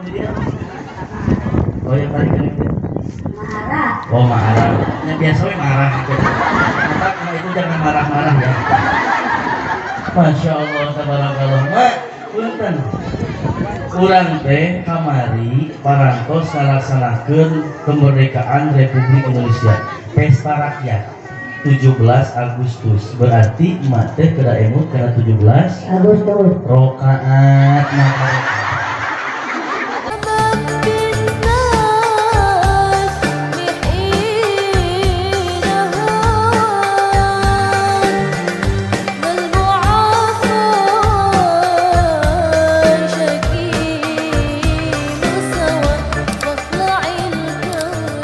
Dia. Oh, yang tadi kan itu. Marah. Oh, marah. Yang biasa we marah gitu. Maka kalau itu jangan marah-marah ya. Masya Allah, tabarakallah. Mak, punten. Urang teh kamari parantos ngalaksanakeun kemerdekaan Republik Indonesia. Pesta rakyat 17 Agustus. Berarti emak teh kedah emut kana 17 Agustus. Rokaat maka الناس حين هان المعافى شكيم سوى مطلع الكونين.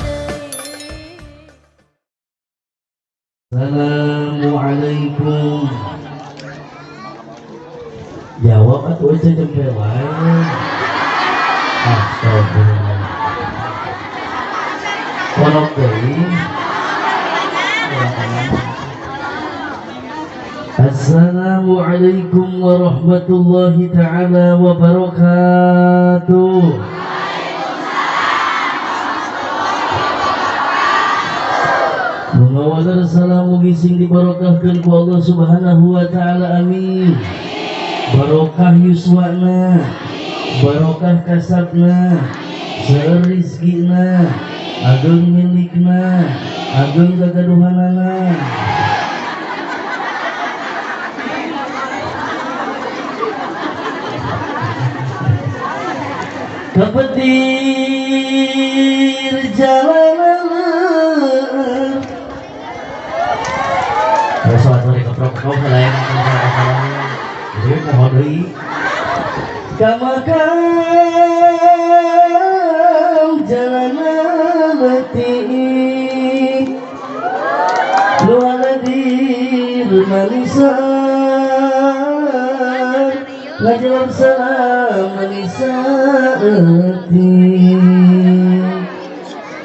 Assalamualaikum. Jawab atuh aja, jempe wae. Astagfirullah. Ponok deui. Assalamualaikum warahmatullahi taala wabarakatuh. Mengawalar salam mugi sing dibarokahkeun ku Allah Subhanahu wa taala, amin. Barokah yuswana, barokah kasabna, seueur rizkina, ageng milikna, ageng gagaduhanana. Kapetir jalanan. Besok atuh dikeprok-keprok lain jadi moho deui. Ka makam jalanan leutik nu hadir manisan ngajawab salam manisan.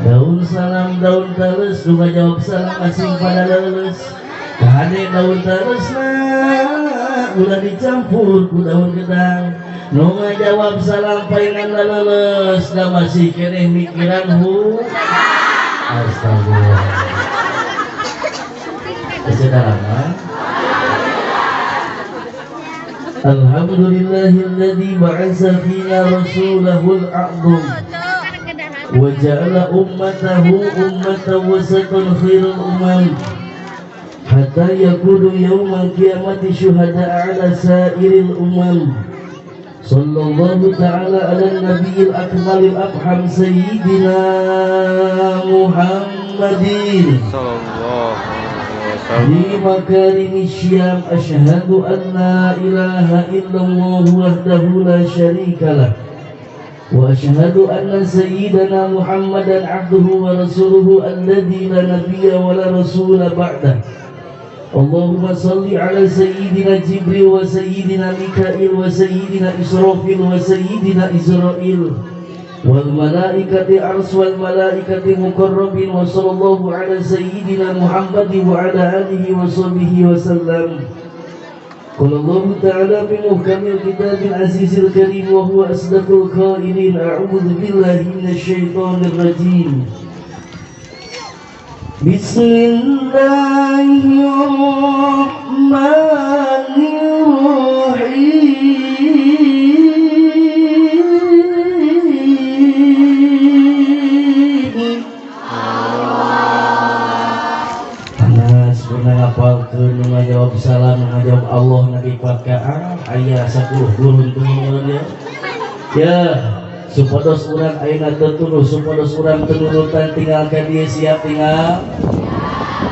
Daun salam daun tales nu ngajawab salam asing pada leles. Kahade daun talesna ulah dicampur ku daun gedang. Nu ngajawab salam palingan laleles da masih keneh mikiran hu. Astagfirullah. Kesedaran. Alhamdulillahilladzi ba'atsa fina rasulahul a'zam wa ja'ala ummatahu ummatan wasatan khairul umam hatta yakunu yawmal qiyamati syuhada ala sairil umam. Sallallahu ta'ala ala nabiyil akmalil abham sayyidina Muhammadin Sallallahu alaihi wasallam. Di makarimi syam asyhadu an la ilaha illallah wahdahu la syarikalah wa asyhadu anna sayyidana Muhammadan abduhu wa rasuluhu alladzi la nabiyya wa la rasula ba'dah. Allahumma salli ala sayyidina Jibril wa sayyidina Mikail wa sayyidina Israfil wa sayyidina Israil wal malaikati ars wal malaikati muqarrabin wa sallallahu ala sayyidina Muhammadin wa ala alihi wa sahbihi wa sallam. Qala Allah ta'ala bi muhkamil kitabil azizil karim wa huwa asdaqul qailin, a'udzu billahi minasyaitonir rajim. Bismillahirrahmanirrahim. Panas pernah ngapalkeun nu ngajawab salam, nu ngajawab Allah na dipake aya 10 gurun turun ya. Ya, supados urang ayeuna teu tunduh, supados urang teu nurutan tinggal ka dieu siap tinggal.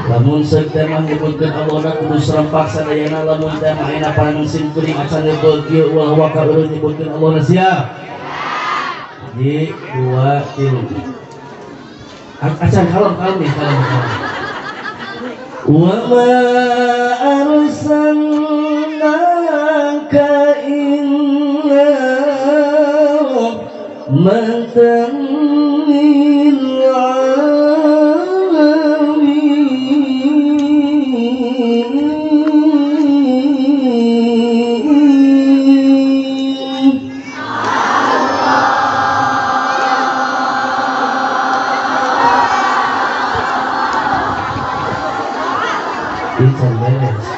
Lamun seuk teh mah nyebutkeun Allah na kudu serempak sadayana, lamun teh mah ayeuna parangan sim kuring acan nyebeul kieu ulah waka eureun nyebutkeun Allah na siap. Hiji, dua, tilu. Acan kalem kalem nih, kalem kalem. Wa ma arsalnaka illa rahmatan lil alamin. beres.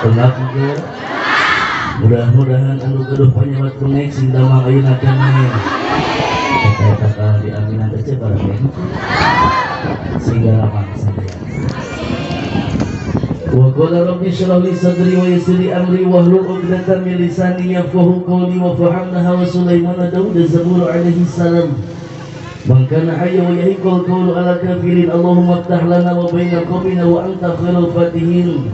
Tenang juga. Mudah-mudahan anu gaduh panyawat bengek sing damang ayeuna keneh. Eta eta diaminan teh barang sehingga ramang sadaya. Wa qala rabbi shrah li sadri wa yassir li amri wahlul 'uqdatam min lisani yafqahu qawli wa fahamnaha wa Sulaiman Daud Zabur alaihi salam. Man kana hayya wa yahiqul qawlu ala kafirin Allahumma iftah lana wa baina qawmina wa anta khairul fatihin.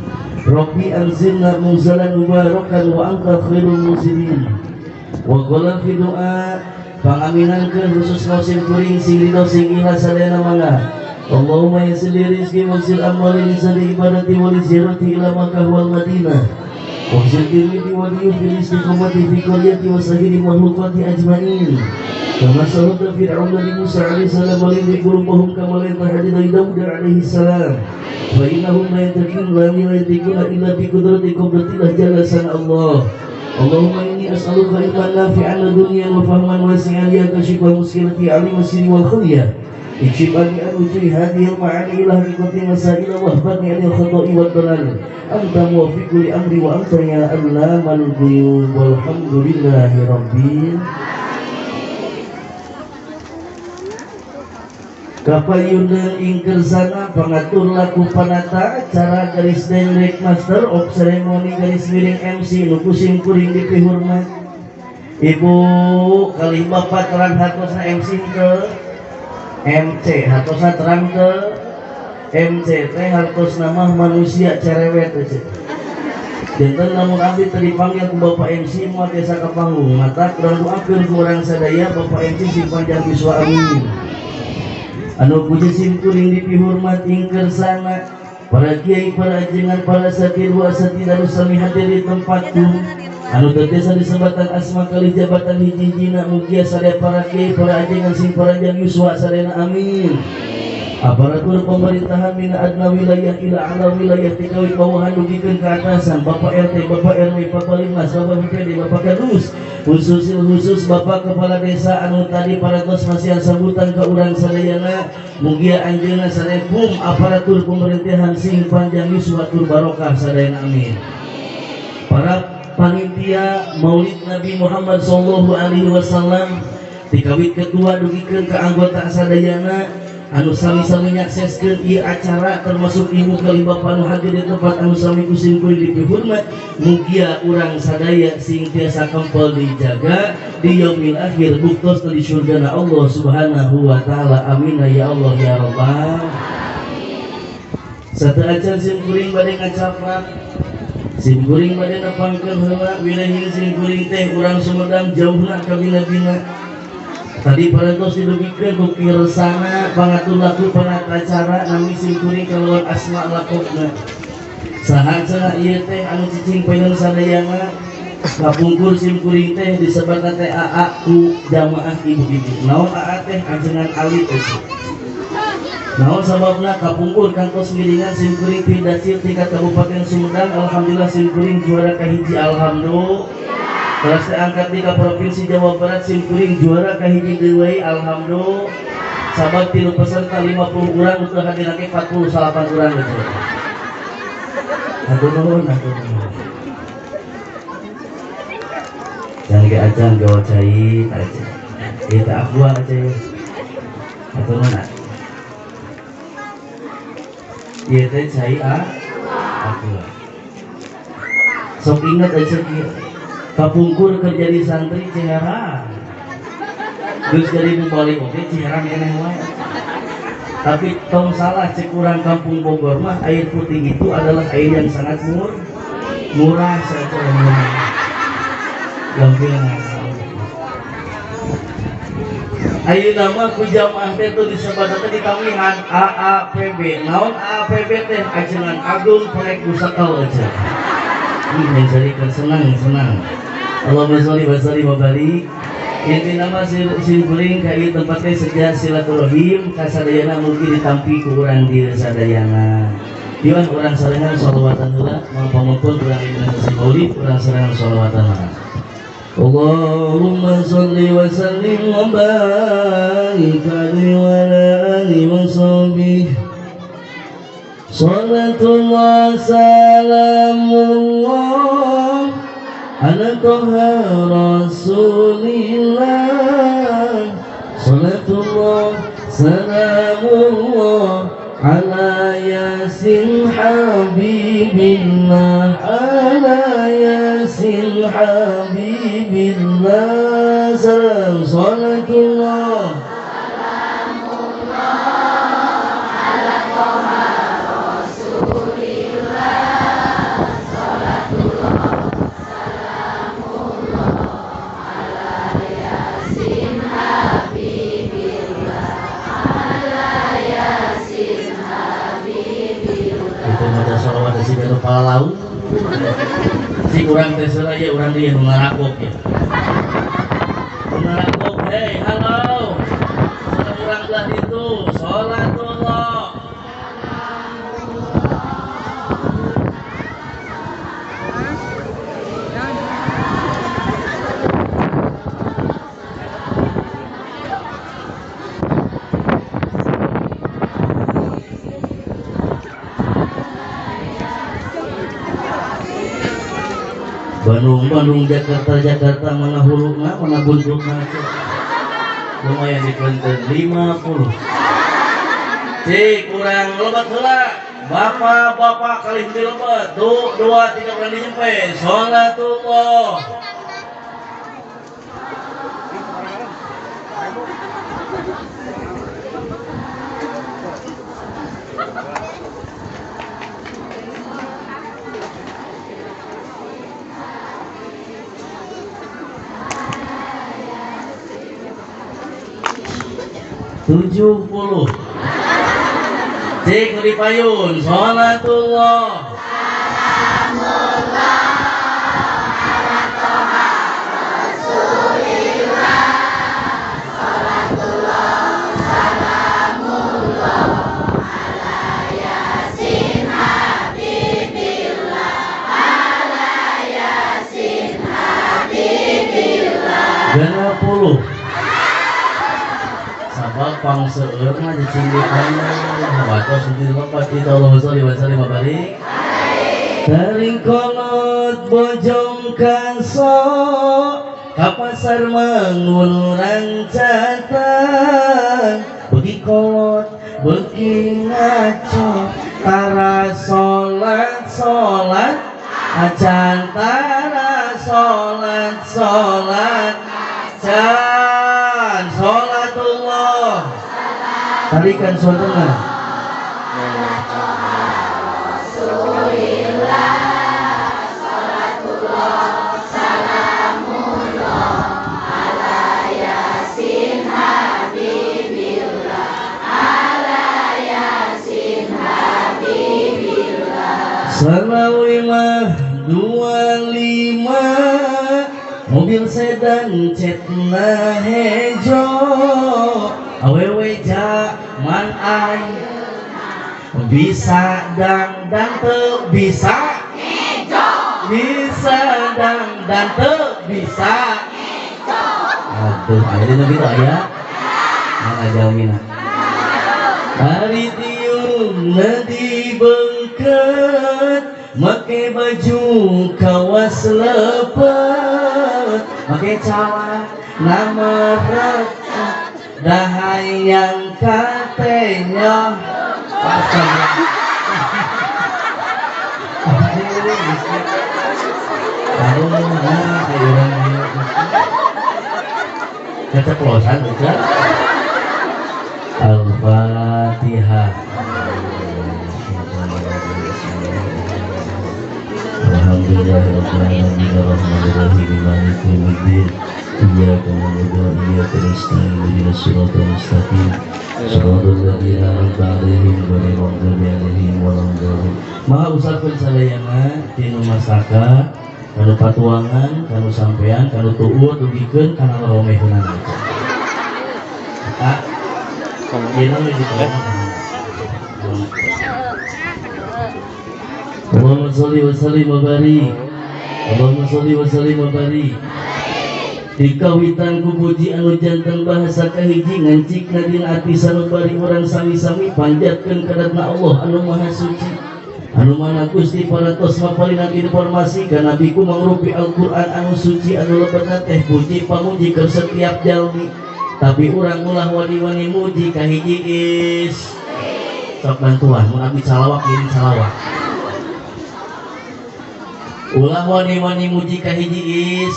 Rabbi anzilna munzalan mubarakan wa anta khairul munzilin. Wa qala fi du'a pangaminankeun khusus sim kuring sing ridho sing ikhlas sadayana mangga. Allahumma yassir li rizqi wa yassir amali li sari ibadati wa li ziyarati ila Makkah wal Madinah. Wa yassir li wa li fil istiqamati fi qaryati wa sahiri makhluqati ajmain. Kama sahaba Fir'aun li Musa alaihi salam wa li qulubahum kama la tahdi Daud alaihi salam. Wa innahum la yatakun la yatikuna illa bi qudrati qudratillah jalla sana Allah. Allahumma inni as'aluka ilman nafi'an lid dunya wa fahman wasi'an ya kashifa muskilati 'ali wasiri wal khulya. Ikshif anni an wujuhi hadhihi al-ma'ani ila haqiqati masail wa ahbadni anil khata'i wad dalal. Anta muwaffiqu li amri wa anta ya allamal ghuyub. Walhamdulillahi rabbil. Kapayuna ing kersana pangatur laku panata acara garis dendek master of ceremony garis miring MC nu kusim kuring dipihormat. Ibu kalih bapak terang hatosna MC ke MC hatosna terang ke MC teh hartosna mah manusia cerewet aja. Janten lamun abdi teu dipanggil ku bapak MC moal biasa ka panggung mata kurang doakeun ku urang sadaya bapak MC sing panjang yuswa amin. Anu puji sim kuring dipihormat ing kersana para kiai, para ajengan, para satir wa asatidz anu sami hadir di tempatku anu teu disebatan asma kalih jabatan hiji-hijina mugia sadaya para kiai, para ajengan sing paranjang yuswa sadayana amin. Aparatur pemerintahan mina adna wilayah ila ala wilayah tikawit bawahan dugikeun ka atasan Bapak RT, Bapak RW, Bapak Linmas, Bapak BPD, Bapak Kadus, khususil khusus Bapak Kepala Desa anu tadi parantos masihan sambutan ka urang sadayana mugia anjeunna sadaya kum aparatur pemerintahan sing panjang yuswa tur barokah sadayana amin. Para panitia Maulid Nabi Muhammad sallallahu alaihi wasallam tikawit ketua dugikeun ka anggota sadayana anu sami-sami nyakseskeun ieu acara termasuk ibu kalih bapa anu hadir di tempat anu sami ku sim kuring dipihormat mugia urang sadaya sing tiasa kempel dijaga di yaumil akhir buktos di surgana Allah Subhanahu wa taala amin ya Allah ya rabbal. Sateuacan sim kuring bade ngacaprak sim kuring bade nepangkeun heula wilayah sim kuring teh urang Sumedang jauhna ka bina-bina. Tadi parantos didugikeun ku kirsana pangatur laku panata acara nami sim kuring kalawan asma lakobna. Saha cenah ieu teh anu cicing payun sadayana kapungkur sim kuring teh disebatna teh AA ku jamaah ibu-ibu. Naon AA teh ajengan alit teh. Naon sababna kapungkur kantos miringan sim kuring pidacil tingkat Kabupaten Sumedang alhamdulillah sim kuring juara kahiji alhamdulillah. Kelas angkat di Provinsi Jawa Barat sim kuring juara kahiji deui wae alhamdulillah. Sabab tilu peserta 50 urang utuh hadirake 48 urang gitu. Aduh nuhun, aduh nuhun. Jangan ge acan gawa cai aja. Ieu teh aqua aja ya. Aduh nuhun. Ieu teh cai aqua. Sok inget aja kieu. Kapungkur kerja di santri ciherang geus jadi mubalik oge ciherang keneh wae. Tapi tong salah cek urang kampung Bogor mah air putih itu adalah air yang sangat murah saja murah. Gampil ngasal. Ayeuna mah ku jamaah teh teu disebatna teh ditamihan AAPB. Naon AAPB teh ajengan agung proyek pusaka aja. Ini yang jadikan senang-senang. Allahumma sholli wa sallim wa barik. Inti nama sim kuring ka ieu tempat teh seja silaturahim ka sadayana mugi ditampi ku urang dieu sadayana. Ieu urang sarengan sholawatan heula mang pamuntun urang ieu maulid urang sarengan sholawatan heula. Allahumma sholli wa sallim wa barik alaihi wa ala alihi wa sahbihi. Salat Salatullah salamullah ala Toha Rasulillah. Salatullah salamullah ala Yasin Habibillah, ala Yasin Habibillah. Salam salatullah salamullah ala Toha Rasulillah. Salatullah salamullah ala Yasin Habibillah, ala Yasin Habibillah. Itu maca sholawat si benu palau. Si urang teh heula ye urang deui nu ngarakok ya. Ngarakok, hey halo. Salam urang belah ditu, salatullah. Bandung, Bandung, Jakarta, Jakarta, mana huluna, mana buntutna. Lumayan di Klenten 50. Cik, kurang lebat heula. Bapak-bapak kali henteu lebat. 2, 3 kurang dijempe. Salatullah. 70. Cik di payun, salatullah salamullah ala Toha Rasulillah. Salatullah salamullah ala Yasin Habibillah, ala Yasin Habibillah. 60. Sabab pangseueur mah cicing di payun, batos di lepat kita Allahumma sholli wa sallim wa barik. Taring kolot bojong kaso ka pasar mangun rancatan, beuki kolot beuki ngaco tara salat salat acan, tara salat salat acan. Salatullah. Tarikan salatullah Rasulillah. Salatullah salamullah ala Yasin Habibillah, ala Yasin Habibillah. Salawimah 25 mobil sedan cetna hejo, awewe jaman ay bisa dangdan teu bisa ngejo, bisa dangdan teu bisa ngejo. Aduh, ayeuna nu kitu aya mana jamina. Ari tiung di bengket make baju kawas lepet, make calana merek dahayang katenya. Keceplosan ucap. Al-Fatihah. Alhamdulillahirabbil alamin arrahmanir rahim maliki yaumiddin iyyaka na'budu wa iyyaka nasta'in ihdinas siratal mustaqim siratal ladzina an'amta 'alaihim ghairil maghdubi 'alaihim waladdallin. Maha usapkeun sadayana tinu masaka kanu patuangan kanu sampean kanu tuur dugikeun kana romeheunana. Eta ieu mah ditolong. Allahumma sholli wa sallim wa barik. Allahumma sholli wa sallim wa barik. Dikawitan ku puji anu janten bahasa kahiji ngancikna dina ati sanubari urang sami-sami panjatkeun kadatna Allah anu maha suci Anu mana Gusti parantos maparinan informasi ka Nabi ku mangrupi Al-Qur'an anu suci anu lebetna teh puji pamuji keur setiap jalmi. Tapi urang ulah wani-wani muji ka hiji is. Sok bantuan mun abdi salawat ngiring salawat. Ulah wani-wani muji ka hiji is.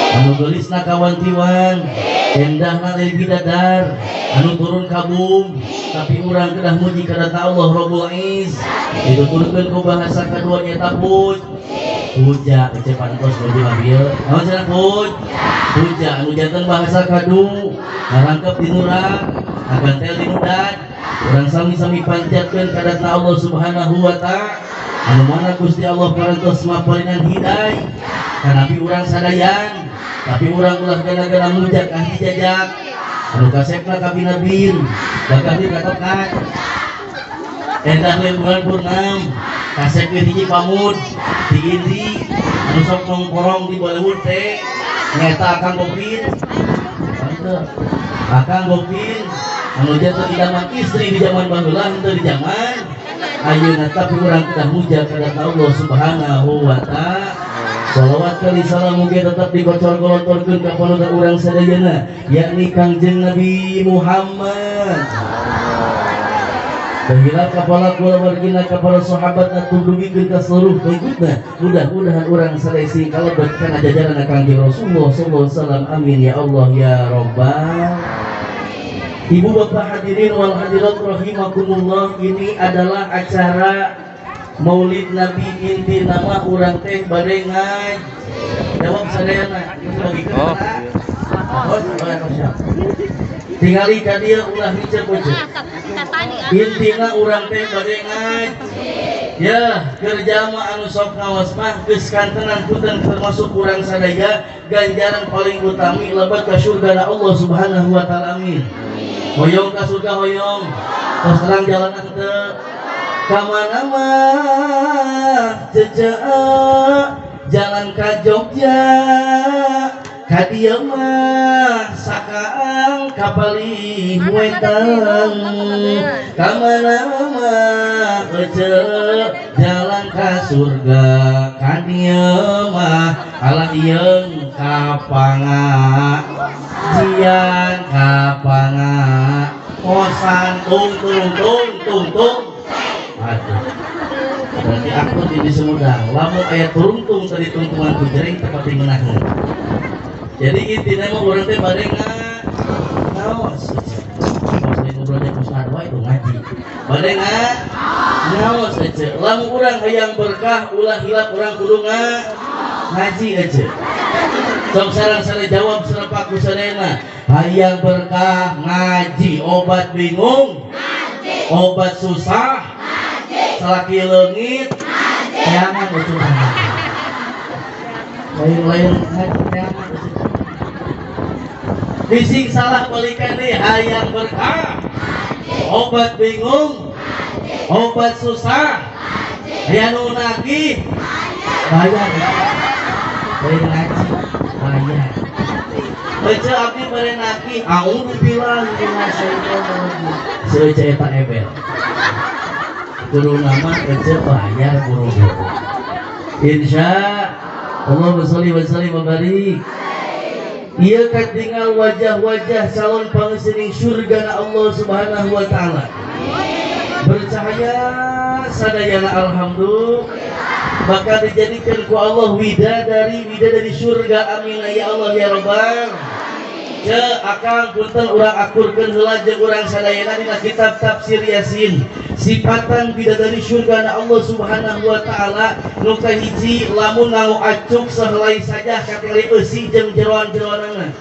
Anu geulisna kawantiwan, endahna dari bidadar, anu turun ka bumi, tapi urang kedah muji ka Allah Rabbul Iz. Dituturkeun ku bahasa kadua nyata puja ece pantos muji mah bieu. Naon cenah puj? Puja anu janten bahasa kadu, ngarangkep di nurang, ngagantel di nudan. Urang sami-sami panjatkeun ka Allah Subhanahu wa ta'ala. Anu mana Gusti Allah parantos maparinan hidayah ka Nabi urang sadayan, tapi urang ulah gara-gara muja ka hiji jajak. Anu kasepna ka binabin, bakal di katokan. Endah we bulan purnam, kasep we hiji pamud, di Indri, anu sok nongkrong di Bollywood teh, nyata Akang Gopin. Akang Gopin, anu jatuh idaman istri di zaman baheula henteu di zaman ayeuna, tapi urang kedah muja ka Allah Subhanahu wa ta'ala. Salawat kali salam mugi tetap dikocor golontorkeun ka panutan urang sadayana, yakni Kangjeng Nabi Muhammad. Bahila kepala kulawargina kepala sahabat natundugikeun ka seluruh pengikutna. Mudah-mudahan urang sadaya sing kalebet kana jajaran Kangjeng Rasulullah sallallahu alaihi wasallam. Amin ya Allah ya Rabbal. Ibu bapak hadirin wal hadirat rahimakumullah, ini adalah acara Maulid Nabi. Inti nama urang teh bade ngaji. Jawab sadayana, bagikeun. Oh, eta. Oh, oh, siap. Tingali ka dieu ulah miceu kucu. Intina urang teh bade ngaji. Ya, keur jalma anu sok ngaos mah geus kantenan punten termasuk urang sadaya ganjaran paling utami lebet ka surga Allah Subhanahu wa taala. Amin. Hoyong ka surga hoyong. Tos terang jalanan teu. Ka mana mah jejak jalan ka Jogja, ka dieu mah sakaang ka palih wetan. Ka mana mah ece jalan ka surga, ka dieu mah alah ieung ka pangajian, ka pangaosan tung tung tung tung tung. Aduh, berarti aku di Sumedang lamun aya turungtung tadi tungtungan ku jering tepat menahan. Jadi intinya mah urang teh bade ngaos. Pas ngobrol jeung Ustaz wae itu ngaji. Bade ngaos ece. Lamun urang hayang berkah ulah hilap urang kudu ngaji ece. Sok sareng-sareng jawab serempak ku sadayana. Hayang berkah ngaji, obat bingung ngaji, obat susah ngaji, salaki leungit ngaji. Teangan ucuran. Lain-lain ngaji teangan ucuran. Bising salah balikan nih, hayang berkah, obat bingung, obat susah, aya nu nagih, bayar ya. Lain ngaji, bayar. Ece abdi bade nagih, a'udzubillahi minasyaitonirrajim. Seueur eta ebel. Kudu nama ece bayar buru-buru. Insya Allah sholli wa sallim wa barik. Ieu katingal wajah-wajah calon pangeusining surga na Allah Subhanahu wa taala. Bercahaya sadayana, alhamdulillah. Bakal dijadikan ku Allah widadari widadari surga. Amin ya Allah ya Rabbal. Ce akang punten urang akurkeun heula jeung urang sadayana dina kitab tafsir Yasin. Sifatan bidadari surga na Allah Subhanahu wa taala nu kahiji, lamun nganggo acuk sahelai saja katingali eusi jeung jeroan-jeroanana.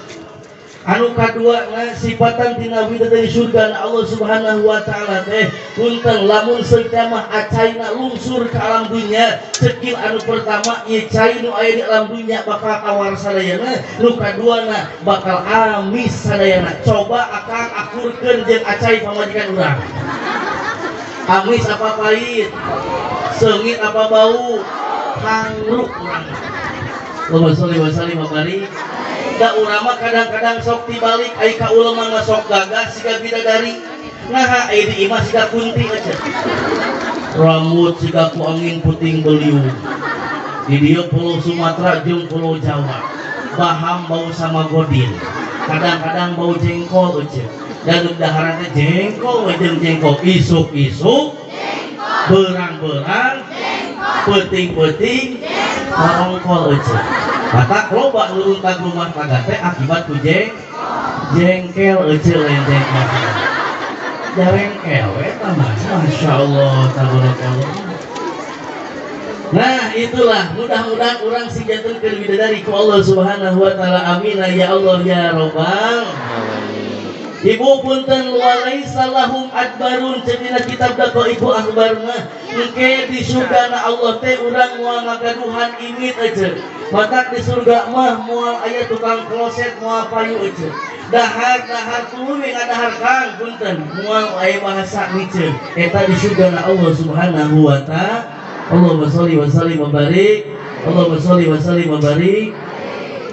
Anu kadua na sifatan tina bidadari surga na Allah Subhanahu wa taala teh punten lamun seungta mah acaina lungsur ke alam dunya, cekil anu pertama ieu cai nu aya di alam dunya bakal tawar sadayana, nu kaduana bakal amis sadayana. Coba akang akurkeun jeung acai pamajikan urang, amis apa pahit, seungit apa bau, hangruk urang. Allahumma sholli wa sallim wa barik. Da urang mah kadang-kadang sok tibalik, ai ka uleman mah sok gagah siga bidadari. Nah, aya di imah siga kunti aja. Rambut siga ku angin puting beliung. Di dieu Pulau Sumatera jeung Pulau Jawa. Baham bau sama godin. Kadang-kadang bau jengkol aja. Dan daharan teh jengkol we jeung jengkol. Isuk-isuk berang-berang peuting-peuting marongkol aja. Matak loba nuruntag rumah tangga teh akibat ku jengkel aja lain jengkel. Jarengkel eta mah. Masya Allah, tabarakallah. Nah, itulah mudah-mudahan urang sing jantenkeun bidadari ku Allah Subhanahu wa taala. Amin ya Allah ya Robbal. Ibu punten walaisa lahum adbarun cenina kitab Daqaiqul Akhbar mah engke di surga na Allah teh urang moal ngagaduhan imit aja. Matak di surga mah moal aya tukang kloset moal payu aja. Dahar-dahar tuluy ngadahar kang punten moal aya bahasa miceun. Eta di surga na Allah Subhanahu wa taala. Allahumma sholli wa sallim wa barik. Allahumma sholli wa sallim wa barik.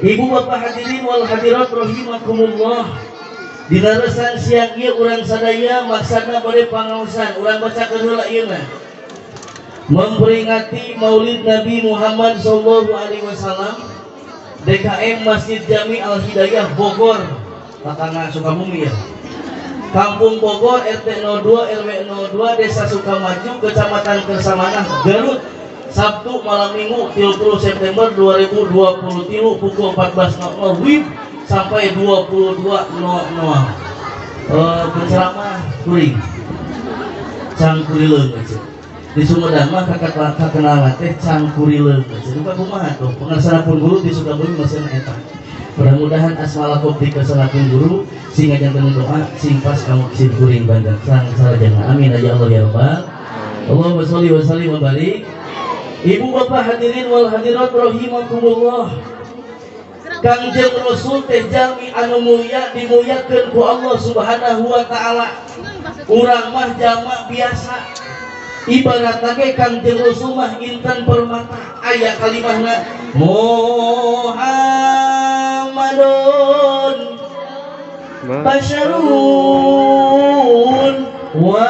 Ibu bapak hadirin wal hadirat rahimakumullah. Dina resan siang ieu urang sadaya maksadna bade pangaosan, urang bacakeun heula ieu mah. Memperingati Maulid Nabi Muhammad sallallahu alaihi wasallam, DKM Masjid Jami Al Hidayah Bogor, Kakanga Sukabumi ya. Kampung Bogor RT 02 RW 02 Desa Sukamaju Kecamatan Kersamanah Garut, Sabtu malam Minggu 30 September 2023 pukul 14.00 WIB sampai 22.00. Penceramah kuring Cangkurileung aja. Di Sumedang mah kakenalan teh Cangkurileung aja. Duka kumaha tuh pengarsana pun guru di Sukabumi masih eta. Mudah-mudahan asma lakop di pun guru sing ngajanten doa sing pas kamu sim kuring bandar sang sarjana. Amin ya Allah ya Rabbal. Allahumma sholli wa sallim wa barik. Ibu bapak hadirin wal hadirat rahimakumullah. Kangjeng Rasul teh jalmi anu mulia dimuliakeun ku Allah Subhanahu wa taala. Urang mah jalma biasa. Ibaratna ge Kangjeng Rasul mah intan permata. Aya kalimahna Muhammadun basyarun wa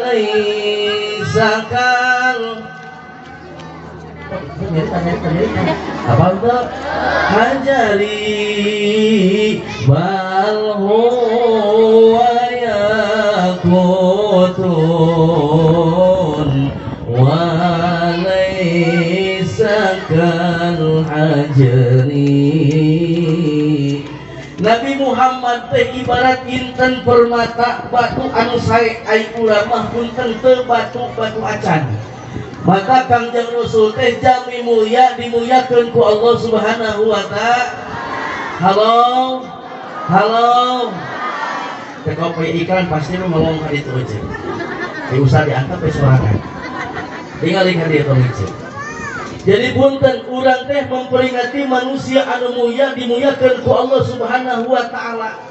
laisa kal apa itu hajari bal huwa yakutun wa laisa kal hajari. Nabi Muhammad teh ibarat intan permata batu anu sae, ai urang mah punten teu batu-batu acan. Maka Kangjeng Rasul teh jalmi mulia dimuliakeun ku Allah Subhanahu wa taala. Halo. Halo. Teh kopi iklan pasti lu ngomong ka ditu aja. Di usah diangkat we sorangan. Tinggal ka ditu aja. Jadi punten urang teh memperingati manusia anu mulia dimuliakeun ku Allah Subhanahu wa taala.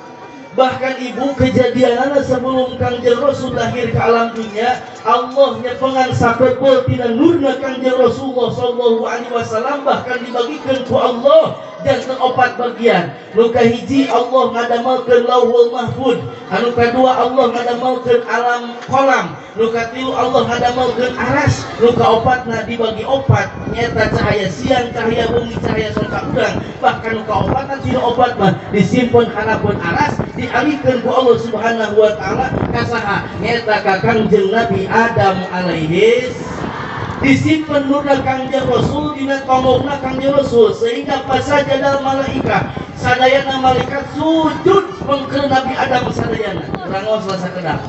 Bahkan ibu kejadianana sebelum Kangjeng Rasul lahir ke alam dunia, Allah nyepengan sakepeul tina nurna Kangjeng Rasulullah sallallahu alaihi wasallam, bahkan dibagikan ku Allah janten opat bagian. Nu kahiji Allah ngadamelkeun Lauhul Mahfud, anu kadua Allah ngadamelkeun alam kolam, nu katilu Allah ngadamelkeun aras, nu kaopatna dibagi opat nyata cahaya siang, cahaya bumi, cahaya songka urang. Bahkan nu kaopatna tina opat mah disimpen hanapeun aras, dialihkeun ku Allah Subhanahu wa taala ka saha? Nyata ka Kangjeng Nabi Adam alaihi. Disimpen nurna Kangjeng Rasul dina tongokna Kangjeng Rasul sehingga pasajadal malaika sadayana malaikat sujud mengker Nabi Adam sadayana. Urang ngaos sakedap.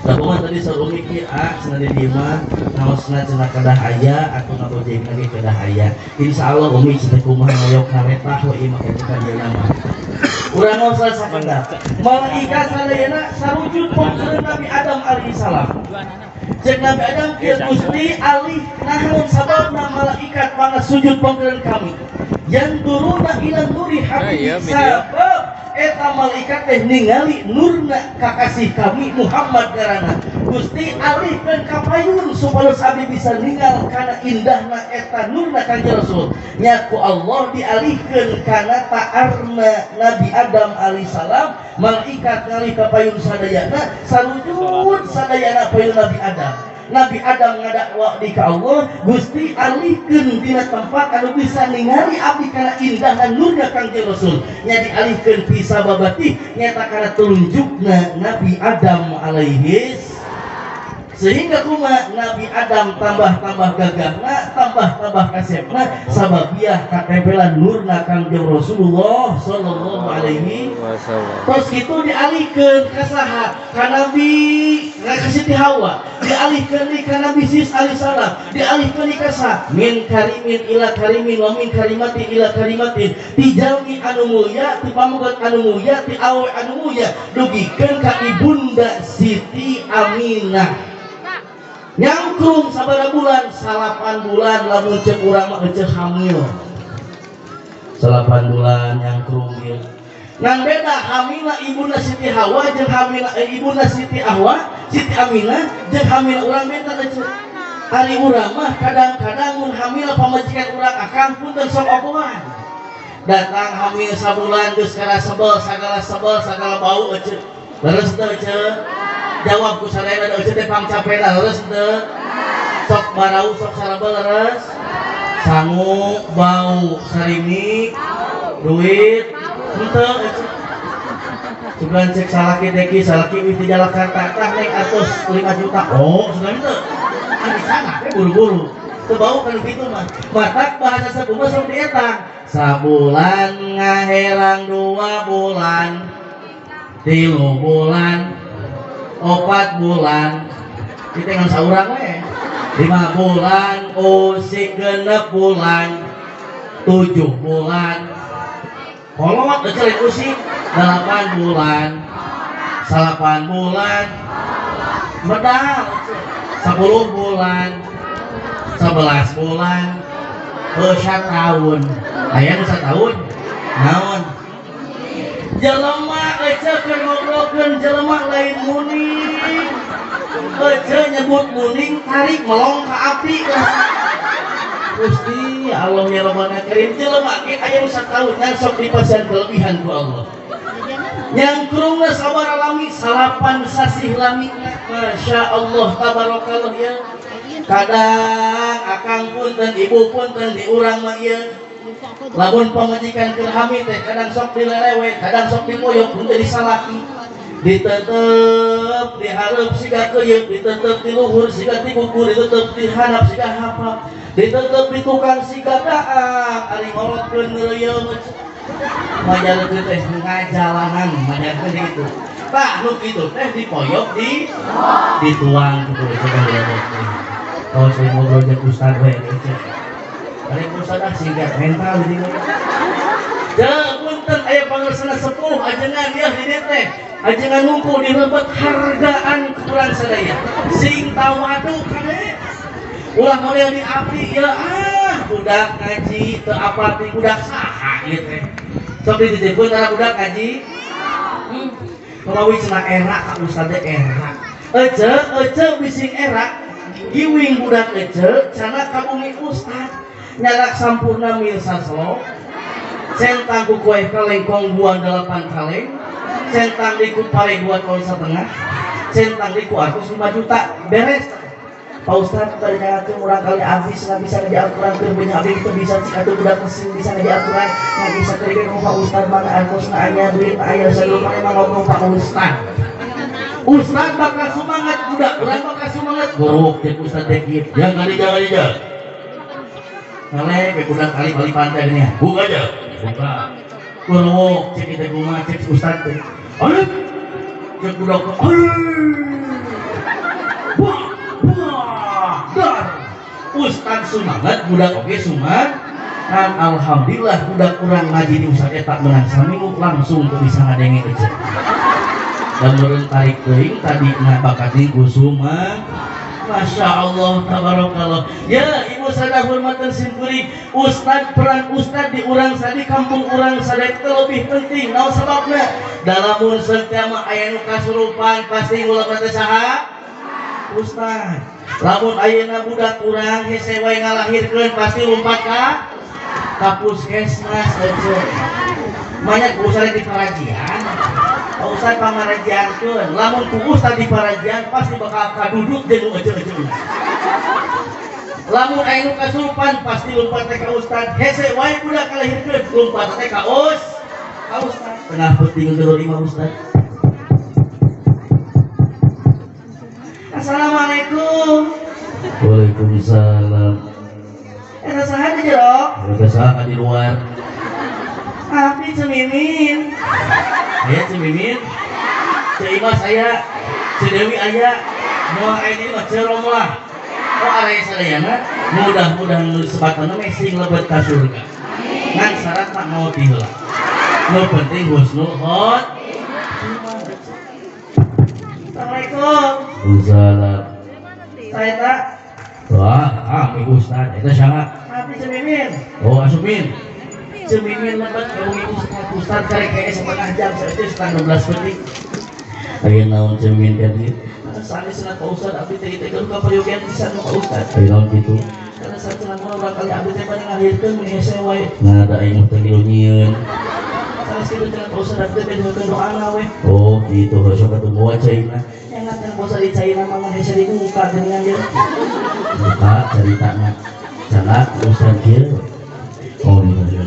Tapi mah tadi saur umi kieu ah cenah di dieu mah ngaosna cenah kedah aya atau ngabojeng lagi kedah aya. Insyaallah umi cenah kumaha ngayok karetah we ieu mah kitu kan ieu mah. Urang ngaos sakedap. Malaikat sadayana sarujud mengker Nabi Adam alaihi salam. Cek Nabi Adam kieu Gusti alih naon sababna malaikat mana sujud pangkeun kami. Yang turuna ila nuri habibi sabab Eta malaikat teh ningali nurna kakasih kami Muhammad ngaranna. Gusti alihkeun ka payun supaya abdi bisa ningal kana indahna eta nurna Kanjeng Rasul. Nya ku Allah dialihkeun kana ta'arna Nabi Adam alaihissalam, malaikat ngalih ka payun sadayana, salujud sadayana payun Nabi Adam. Nabi Adam ngadakwa di ka Allah, Gusti alihkeun dina tempat anu bisa ningali abdi kana indahna nurna Kangjeng Rasul. Nya dialihkeun fi sababati nyata kana telunjukna Nabi Adam alaihis. Sehingga kuma Nabi Adam tambah-tambah gagahna, tambah-tambah kasepna sababiah katempelan nurna Kangjeng Rasulullah sallallahu alaihi wasallam. Terus gitu dialihkeun ka saha? Ka Nabi ka Siti Hawa, dialihkeun deui ka Nabi Sis alaihissalam, dialihkeun deui ka saha? Min karimin ila karimin wa min karimatin ila karimatin. Ti jalmi anu mulia, ti pamegat anu mulia, ti awe anu mulia, dugikeun ka ibunda Siti Aminah. Nyangkrung sabaraha bulan? 8 bulan lamun ceuk urang mah eceu hamil. 8 bulan nyangkrung ieu. Ngan beda hamilna ibuna Siti Hawa jeung hamilna ibuna Siti Hawa, Siti Aminah jeung hamil urang beda eceu. Ari urang mah kadang-kadang mun hamil pamajikan urang akang punten sok ogohan. Datang hamil sabulan geus kana sebel, sagala sebel, sagala bau eceu. Leres teu eceu? Jawab ku sadayana eceu teh pangcapena leres teu? Sok barau sok sarabel leres? Sangu bau sarimi duit henteu eceu. Sugan cek salaki teh salaki wih di Jakarta tah naik atus 5 juta. Oh, sugan henteu. Kan di sana teh buru-buru. Teu bau kan kitu mah. Matak bahasa sepuh mah sok dietang. Sabulan ngaherang 2 bulan, 3 bulan, 4 bulan, kita ngan saurang we. 5 bulan, usik 6 bulan, 7 bulan, kolot eceu usik, 8 bulan, 9 bulan, medal, 10 bulan, 11 bulan, satahun. Aya nu satahun? Naon? Jelema eceu keur ngobrolkeun jelema lain muning. Eceu nyebut muning tarik melong ka api lah. Gusti Allah ya Rabbana Karim, jelema ge aya nu satahun ngan sok dipasihan kelebihan ku Allah. Nyangkrungna sabaraha lami? 8 sasih lamina. Masya Allah tabarakallah ya. Kadang akang punten ibu punten di urang mah ieu. Lamun pamajikan keur hamil teh kadang sok dilelewe, kadang sok dipoyok mun teu disalaki. Ditetep dihareup siga keuyeup, ditetep di luhur siga tikukur, ditetep di handap siga hapap, ditetep di tukang siga daak, ari ngolotkeun ngeureuyeuh majarkeun teh ngajalanan, majarkeun gitu. Tah nu kitu teh dipoyok di dituang gitu coba lihat. Oh, saya ngobrol jeung ustad we gitu. Ari ustad ah siga mental di dieu. Da punten aya pangersana sepuh ajengan ieu di dieu teh. Ajengan ngumpul di lebet hargaan kurang sadaya. Sing tawadu kade. Ulah model di abdi ya ah budak ngaji teu apal ti budak saha ieu teh. Sok dititipkeun kana budak ngaji. Kumawi cenah era ka ustad teh era. Ece ece bising era giwing budak ece cenah ka bumi ustad. Nyarak sampurna mil saslo. Centang ku kue kaleng kongguan 8 kaleng. Centang di ku pare 2 ton setengah. Centang di ku artus 5 juta beres. Pak Ustad dari nyaratkeun urang kali habis nggak bisa ngaji Al-Quran keur banyak abdi itu bisa cik atuh budak mesin bisa ngaji Al-Quran nggak bisa kerja ngomong Pak Ustad maka artos na aya duit aya sebelum mana emang ngomong Pak Ustad. Ustad bakal semangat budak urang bakal semangat gorok cek Ustad teh kieu. Jangan kali jangan aja. Ngalek ke budak kali balik pantai ini ya. Buka aja. Buka. Gorok cek kita kumaha cek Ustad teh. Alif. Cek budak alif. Wah, wah, dar. Ustad semangat, budak oge semangat. Kan alhamdulillah budak urang ngaji di Ustad eta menang saminggu langsung teu bisa ngadenge eceu. Dan meureun tarik teuing tadi na bakat di kusuma. Masya Allah, tabarakallah. Ya, ibu ibu sadar hormatan simkuring, ustad peran ustad di urang sadi kampung urang sadaya itu lebih penting. Naon sababna? Dalamun setiap aya nu kasurupan pasti ngulap teh saha? Ustad. Lamun ayeuna budak urang hese wae ngalahirkeun pasti lompat ka ka puskesmas ece. Banyak ustad di parajian. Ustad pamarajiankeun. Lamun ku ustad di parajian pasti bakal kaduduk jeung nu ece-ece. Lamun aya nu kasurupan pasti lompat teh ka ustad. Hese wae budak kalahirkeun lompat teh ka ustad. Tengah penting untuk lima ustad. Assalamualaikum. Waalaikumsalam. Eta saha di jero? Eta saha di luar? Abdi Cemimin. Aya Cemimin? Ceu Imas aya, Ceu Dewi aya, moal aya di mah Ceu Romlah. Oh araya sadayana, mudah-mudahan nu disebatan mah sing lebet ka surga. Ngan syarat mah maot di heula. Nu penting husnul khotimah. Assalamualaikum. Waalaikumsalam. Saya tak. Wah, ah, ibu ustad, eta saha? Abdi Cemimin. Oh, asupin. Cemimin lebet ka bumi ustad, ustad karek kae setengah jam, saeutik setengah 12 penting. Aya naon Cemimin ka dieu? Sanes cenah ka ustad abdi teh teh ka peryogian pisan ka ustad. Aya naon kitu? Karena sacenah mah urang kali abdi teh bade ngalahirkeun mun hese wae. Nah, da aing mah teh ngilu nyieun. Sanes kitu cenah ka ustad abdi teh bade doana we. Oh, kitu heuh sok atuh moal caina. Enak kan bosa di caina mah ngan hese di muka geuningan ieu. Muka caritana. Cenah ustad kieu. Oh, iya iya.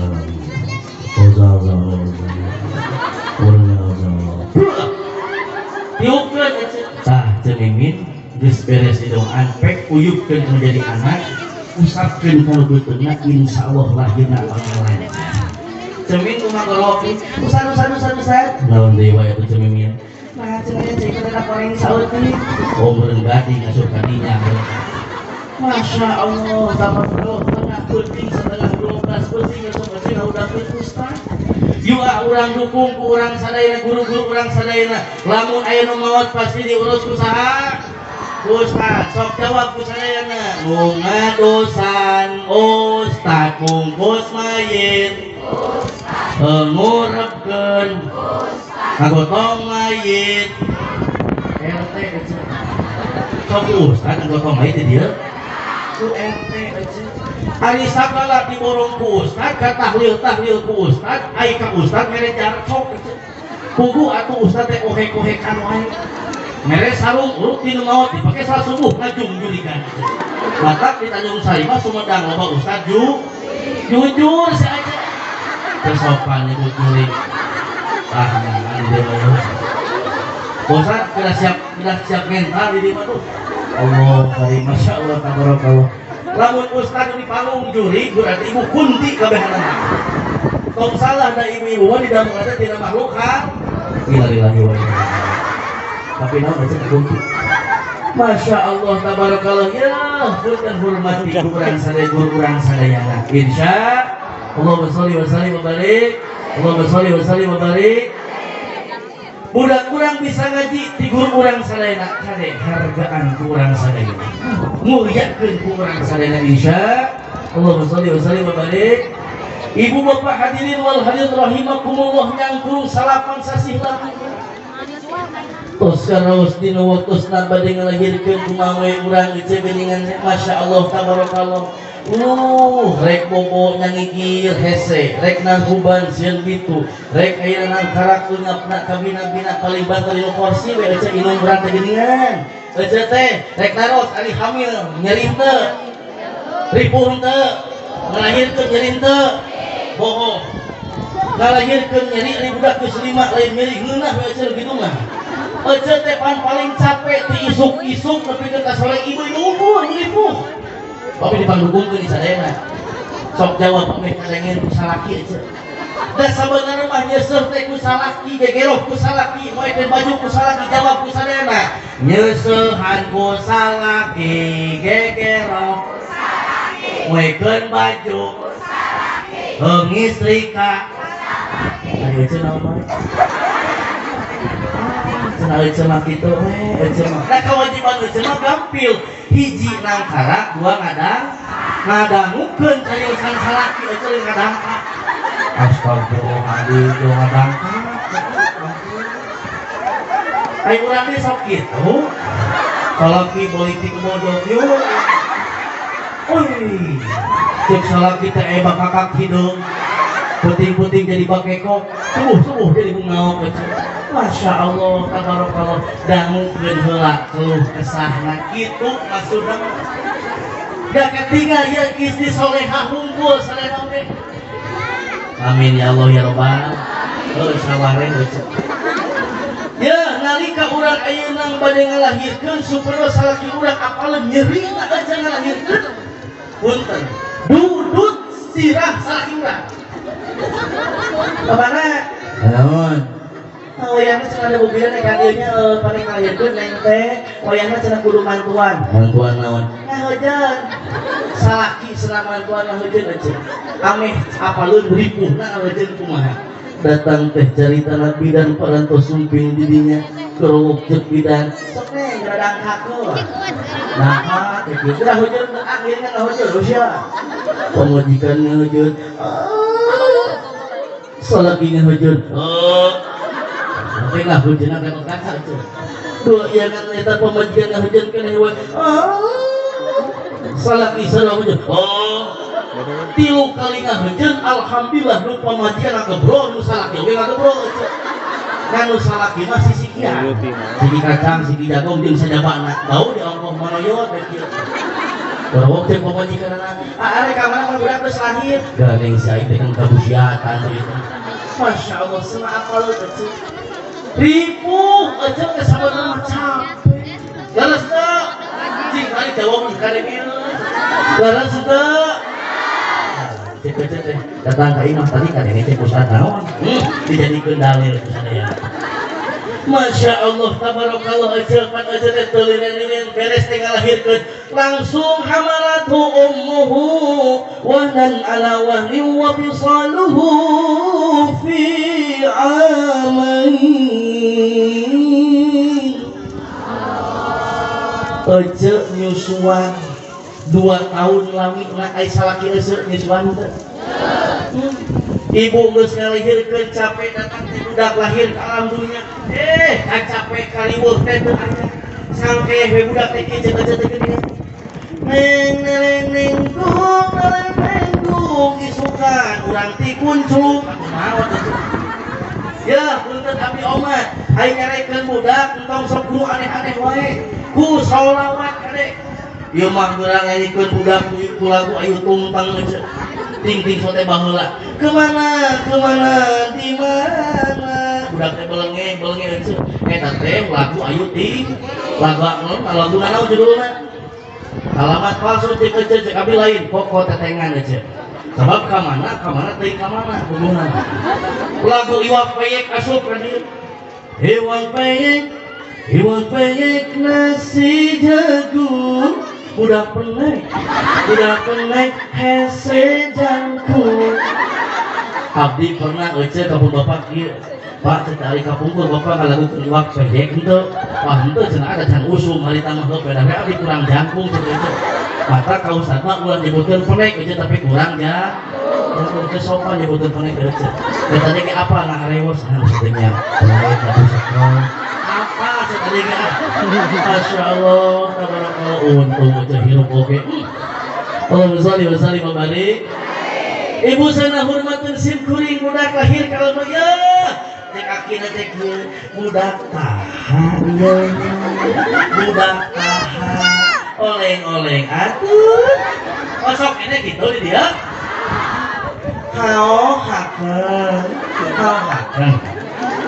Tiupkeun tah Cemimin geus beres didoaan pek uyupkeun menjadi anak usapkeun kana beuteungna insyaallah lahirna pangeran. Cemin kumaha gorok ustad ustad ustad ustad naon deui wae atuh Cemimin. Nah cenah cai kana koreng saeutik. Oh meureun gading asup ka dinya. Masya Allah, tabarakallah, tengah penting setengah 12 penting atau penting udah ustad. Yuk urang dukung ku urang sadayana guru-guru urang sadayana. Lamun aya nu maot pasti diurus ku saha? Ustad. Sok jawab ku sadayana. Nu ngadosan ustad bungkus mayit. Ustad. Ngurebkeun. Ustad. Ngagotong mayit. RT kecil. Sok ustad ngagotong mayit di dieu. Ku RT kecil. Ari sagala diborong ku ustad, ka tahlil-tahlil ku ustad, ai ka ustad mere jarcok kecil. Kudu atuh ustad teh ohe-ohekan wae. Mere sarung urut di nu maot dipake salat subuh ngajung-jurigan. Matak di Tanjung Sari mah Sumedang loba ustad jujur si aja. Teu sopan nyebut jurig. Ah, nyaman dia mah. Bosan tidak siap mental di dieu mah tuh. Allah karim, masya Allah tabarakallah. Lamun ustad di palung jurig berarti ibu kunti kabehanana. Tong salah da ibu-ibu mah di dalam kata tidak makhluk ha. Innalillahi wa inna ilaihi raji'un. Tapi naon baca kunti. Masya Allah tabarakallah ya, punten hormati urang sadaya guru urang sadayana. Insya Allahumma sholli wa sallim wa barik. Allahumma sholli wa sallim wa barik. Budak urang bisa ngaji ti guru urang sadayana kade hargaan ku urang sadayana. Muliakeun ku urang sadayana insya Allahumma sholli wa sallim wa barik. Ibu bapak hadirin wal hadirat rahimakumullah nyangkrung salapan sasih lami. Tos karaos dina waktosna bade ngalahirkeun kumaha we urang ieu geuningan masya Allah tabarakallah. Rek bobo nyangigir hese, rek nangkuban sieun kitu, rek ayeuna nangkarak ngapna kabina-bina paling batal dina kursi we ece inung urang teh geuningan. Ece teh rek naros ari hamil nyeri henteu. Ripuh henteu. Ngalahirkeun nyeri henteu. Bohong. Ngalahirkeun nyeri ari budak geus 5 lain nyeri ngeunah we ece kitu mah. Ece teh pan paling capek ti isuk-isuk nepi ka sore ibu-ibu unggul ripuh. Tapi dipandukungkeun di sadayana. Sok jawab ameh kadengen ku salaki ece. Da sabenerna mah nyeuseuh teh ku salaki, gegeroh ku salaki, moekeun baju ku salaki, jawab ku sadayana. Nyeuseuhan ku salaki, gegeroh ku salaki, moekeun baju ku salaki, ngistrika ku salaki. Ari ece naon wae? Cenah ece mah kitu we, ece mah. Da kewajiban ece mah gampil. Hiji nangkarak, dua ngadang. Ngadangukeun cariosan salaki euceun ngadangka. Astagfirullahaladzim, ngadangka. Ai urang ge sok kitu. Salaki politik bodoh yuk. Wih, cek salaki teh aya bakakak hideung. Puting-puting jadi bakekok, subuh-subuh jadi bungaok euceun. Masya Allah, tabarakallah, dangukeun heula keluh kesahna kitu maksudna. Da ketinggal ya istri solehah hungkul sadayana oge. Amin ya Allah ya Robbal. Heuh saware euceun. Ya, nalika urang ayeuna bade ngalahirkeun supaya salaki urang apaleun nyerina aja ngalahirkeun. Punten. Dudut sirah salaki urang. Kamana? Naon? Wayahna cenah ada bubian ka dieu nya pane ngalahirkeun neng teh, wayahna cenah kudu mantuan. Mantuan naon? Ngahujeun. Salaki cenah mantuan ngahujeun aja. Ameh apaleun ripuhna ngahujeun kumaha? Datang teh carita bidan parantos sumping didinya kerowok cek bidan sok neng radang kaku nah teh kieu geura hujeun akhirnya ngahujeun usia pamajikan ngahujeun salaki ngahujeun tapi ngahujeunna teh kaca cenah dua ieu kan eta pamajikan ngahujeun keneh we salaki salah hujeun tilu kali ngahujeun alhamdulillah nu pamajikan ngagebro nu salaki oge ngagebro kan nu salaki mah sisikian siki kacang siki jagung jeung sajabana bau di ongkoh monoyot teh kieu Dorowok teh pamajikanna ah arek ka mana budak geus lahir gandeng si aing teh kan kabusiatan teh Masya Allah cenah apal teh ripuh aja teh sabenerna mah capek leres teu cing kali jawab kali ieu leres teu cek cek teh datang ka imah tadi kan ini cek ustaz naon dijadikeun dalil ku sadaya Masya Allah tabarakallah aja pan aja teh teu liren-liren beres teh ngalahirkeun langsung hamalatu ummuhu wahnan ala wahnin wa fisaluhu fi amain Ece nyusuan 2 tahun lami na ai salaki euseut nyusuan teu. Ibu geus ngalahirkeun capek datang teh budak lahir ka alam dunya. Kacapek kaliweuh teh teu aya. Sangke we budak teh kieu ceuk teh geuningan. Neng neng neng gung neng neng gung isukan urang ti kuncluk kumaha teh. Ya, punten abdi omat. Ai nyarekeun budak entong sok kudu aneh-aneh wae. Ku sholawat kade. Ieu mah geurang nyanyikeun budak ku lagu ayu tungtang aja. Ting-ting sote baheula. Kemana? Kemana? Di mana? Budak teh belenge, belenge aja. Eta teh lagu ayu ting. Lagu naon? Lagu naon judulna? Alamat palsu cek aja cek abdi lain pokok tetengan aja. Sebab ka mana? Ka mana teuing ka mana hubungan. Lagu iwak peyek asup ka dieu. Iwak peyek, iwak peyek nasi jagung. Budak penek hese jangkung. Abdi pernah ece ka pun bapak kieu. Pak cek ari kapungkur bapak ngalagukeun iwak peyek henteu. Wah henteu cenah ada can usum harita mah heuh beda abdi kurang jangkung cek ece. Mata ka ustad mah ulah nyebutkeun penek ece tapi kurang ya. Jangkung teh sopan nyebutkeun penek ece. Eta teh ge apa ngaharewos anu satenya. Penek atuh sakola. Apa cek tadi ge? Masya Allah, tabarakallah untung aja hirup oge. Allahumma sholli wa sallim wa barik. Ibu sana hormatun sim kuring budak lahir kalau mah ya. Cek akina cek budak tahan ya. Budak tahan. Oleng-oleng atuh. Osok ini gitu di dia. Hao hakeun. Hao hakeun.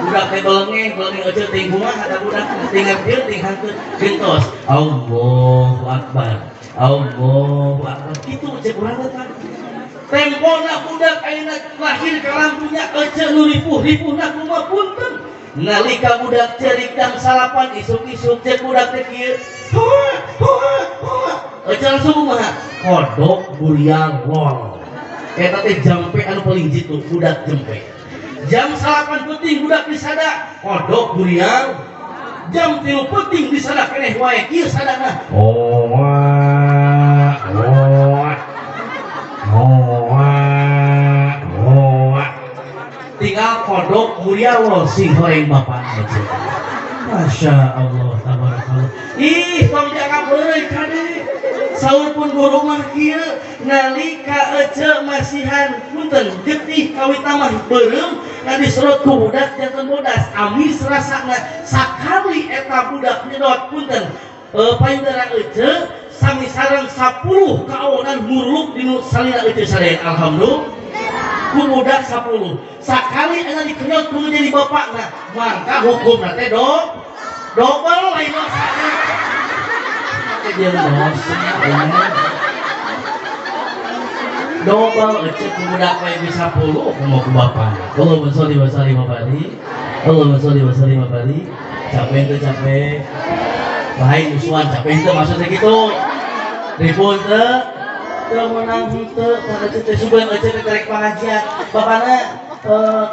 Budak teh belenge, belenge aja ting kumaha kata budak tinggal kieu ting hangkeun gentos. Allahu Akbar. Allahu Akbar. Kitu cek urang teh kan. Tempona budak ayeuna lahir ka alam dunya ece nu ripuh-ripuhna kumaha punten. Nalika budak cerik dang salapan isuk-isuk cek budak teh kieu. Hoa hoa hoa. Ece langsung kumaha? Kodok buriang lol. Eta teh jampe anu paling jitu budak jempe. Jam 9 penting budak disada kodok buriang. Jam 3 penting disada keneh wae kieu sadana. Oh, oh. Moal kodok muriawo sing horeng bapana ece. Masya Allah tabarakallah. Ih, tong dianggap euy kade. Saur pun guru mah kieu nalika ece masihan punten getih kawita mah beureum ngan diserot ku budak janten bodas amis rasana sakali eta budak nyedot punten payudara ece sami sareng 10 kaonan murluk dinu salira ece sadaya alhamdulillah ku budak 10 sakali eta dikenyot ku jadi bapakna mangka hukumna teh dobel lain dosana. Dia dosa dobel ece ku budak we bisa 10 kumaha ku bapakna. Allahumma sholli wa sallim wa barik. Allahumma sholli wa sallim wa barik. Capek teu capek. Lain musuhan capek teu maksudnya gitu. Ribut teu teu meunang henteu tah ece teh sugan ece teh rek pangajian. Bapana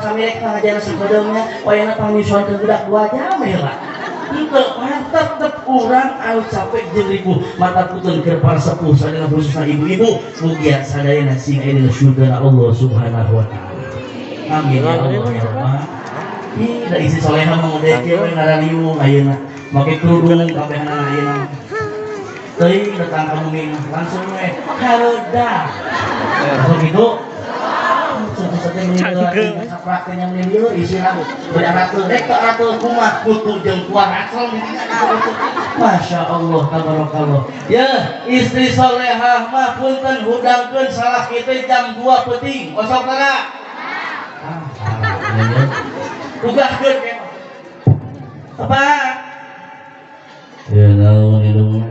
kami rek pangajian sakodeungna wayahna pangnyusuan ke budak 2 jam heula. Henteu mantep tetep urang anu capek jeung ribuh mata putun keur para sepuh sadayana khususna ibu-ibu mugia sadayana sing aya dina surga Allah Subhanahu wa taala. Amin ya Allah ya Rabbal. Ih, da isi soleha mah model kieu we ngaraliung ayeuna. Make kerudung kabehanana ayeuna. Teuing datang ka bumi langsung we hareudang. Langsung gitu. Masya Allah tabarakallah. Ya istri solehah mah punten hudangkeun salah kitu jam 2 peuting osok tara. Ugahkeun apa? Ya naon ieu.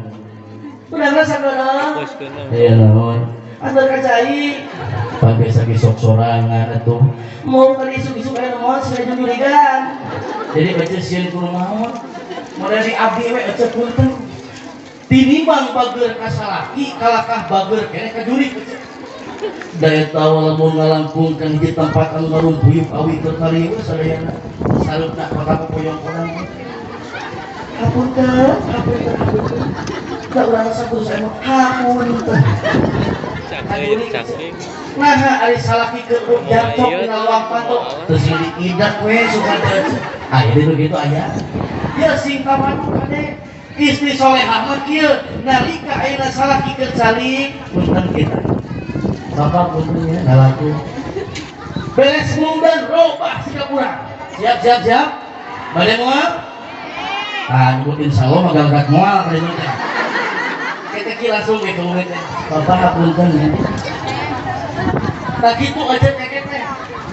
Hudangna sakono. Ya naon. Antar ka cai. Pakai sakit sok sorangan atuh. Mau kali isuk-isuk aya moal sia jurigan. Jadi baca sieun ku maot. Model di abdi we ece punten. Tinimbang bager ka salaki kalakah bager keneh ka jurig ece. Da eta lamun ngalangkungkeun hiji tempat anu ngarumpuyuk awi keur kali we sadayana. Sareupna kota poyong urang. Hapunten, hapunten, hapunten. Da urang sakudu saya mah hapunten. Nah, ari salaki keur jatuh dina luang panto terus idak we suka teh. Ah, jadi begitu aya. Ya sing pamanu kade istri solehah mah kieu nalika ayeuna salaki keur calik punten kita. Bapak punten ya ngalaku. Beres dan robah sikap urang. Siap siap siap. Bade moal? Ah, nyebutin insyaallah mah ganggat moal ka ditu teh. Kita langsung gitu teh. Bapak punten ya. Nah gitu aja teh teh.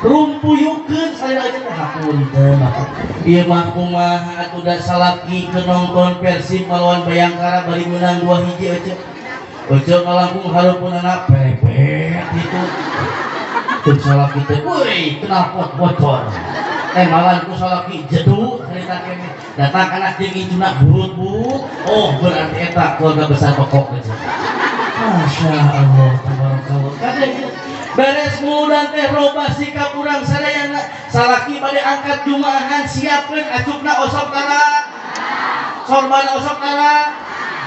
Rumpuyukeun salira aja teh hapunten bapak. Ieu mah kumaha atuh da salaki keur nonton Persib melawan Bayangkara bari meunang 2-1 aja. Ece ngalangkung hareupeunana pepet gitu. Teu salaki teh euy knalpot bocor. Malan ku salaki jedu harita keneh. Datang kana jeung incuna burut-burut. Oh berarti eta keluarga besar pokok aja. Masya Allah tabarakallah. Kade beres mudan teh robah sikap urang sadayana. Salaki bade angkat jumaahan siapkeun acukna osok tara. Sorbana osok tara.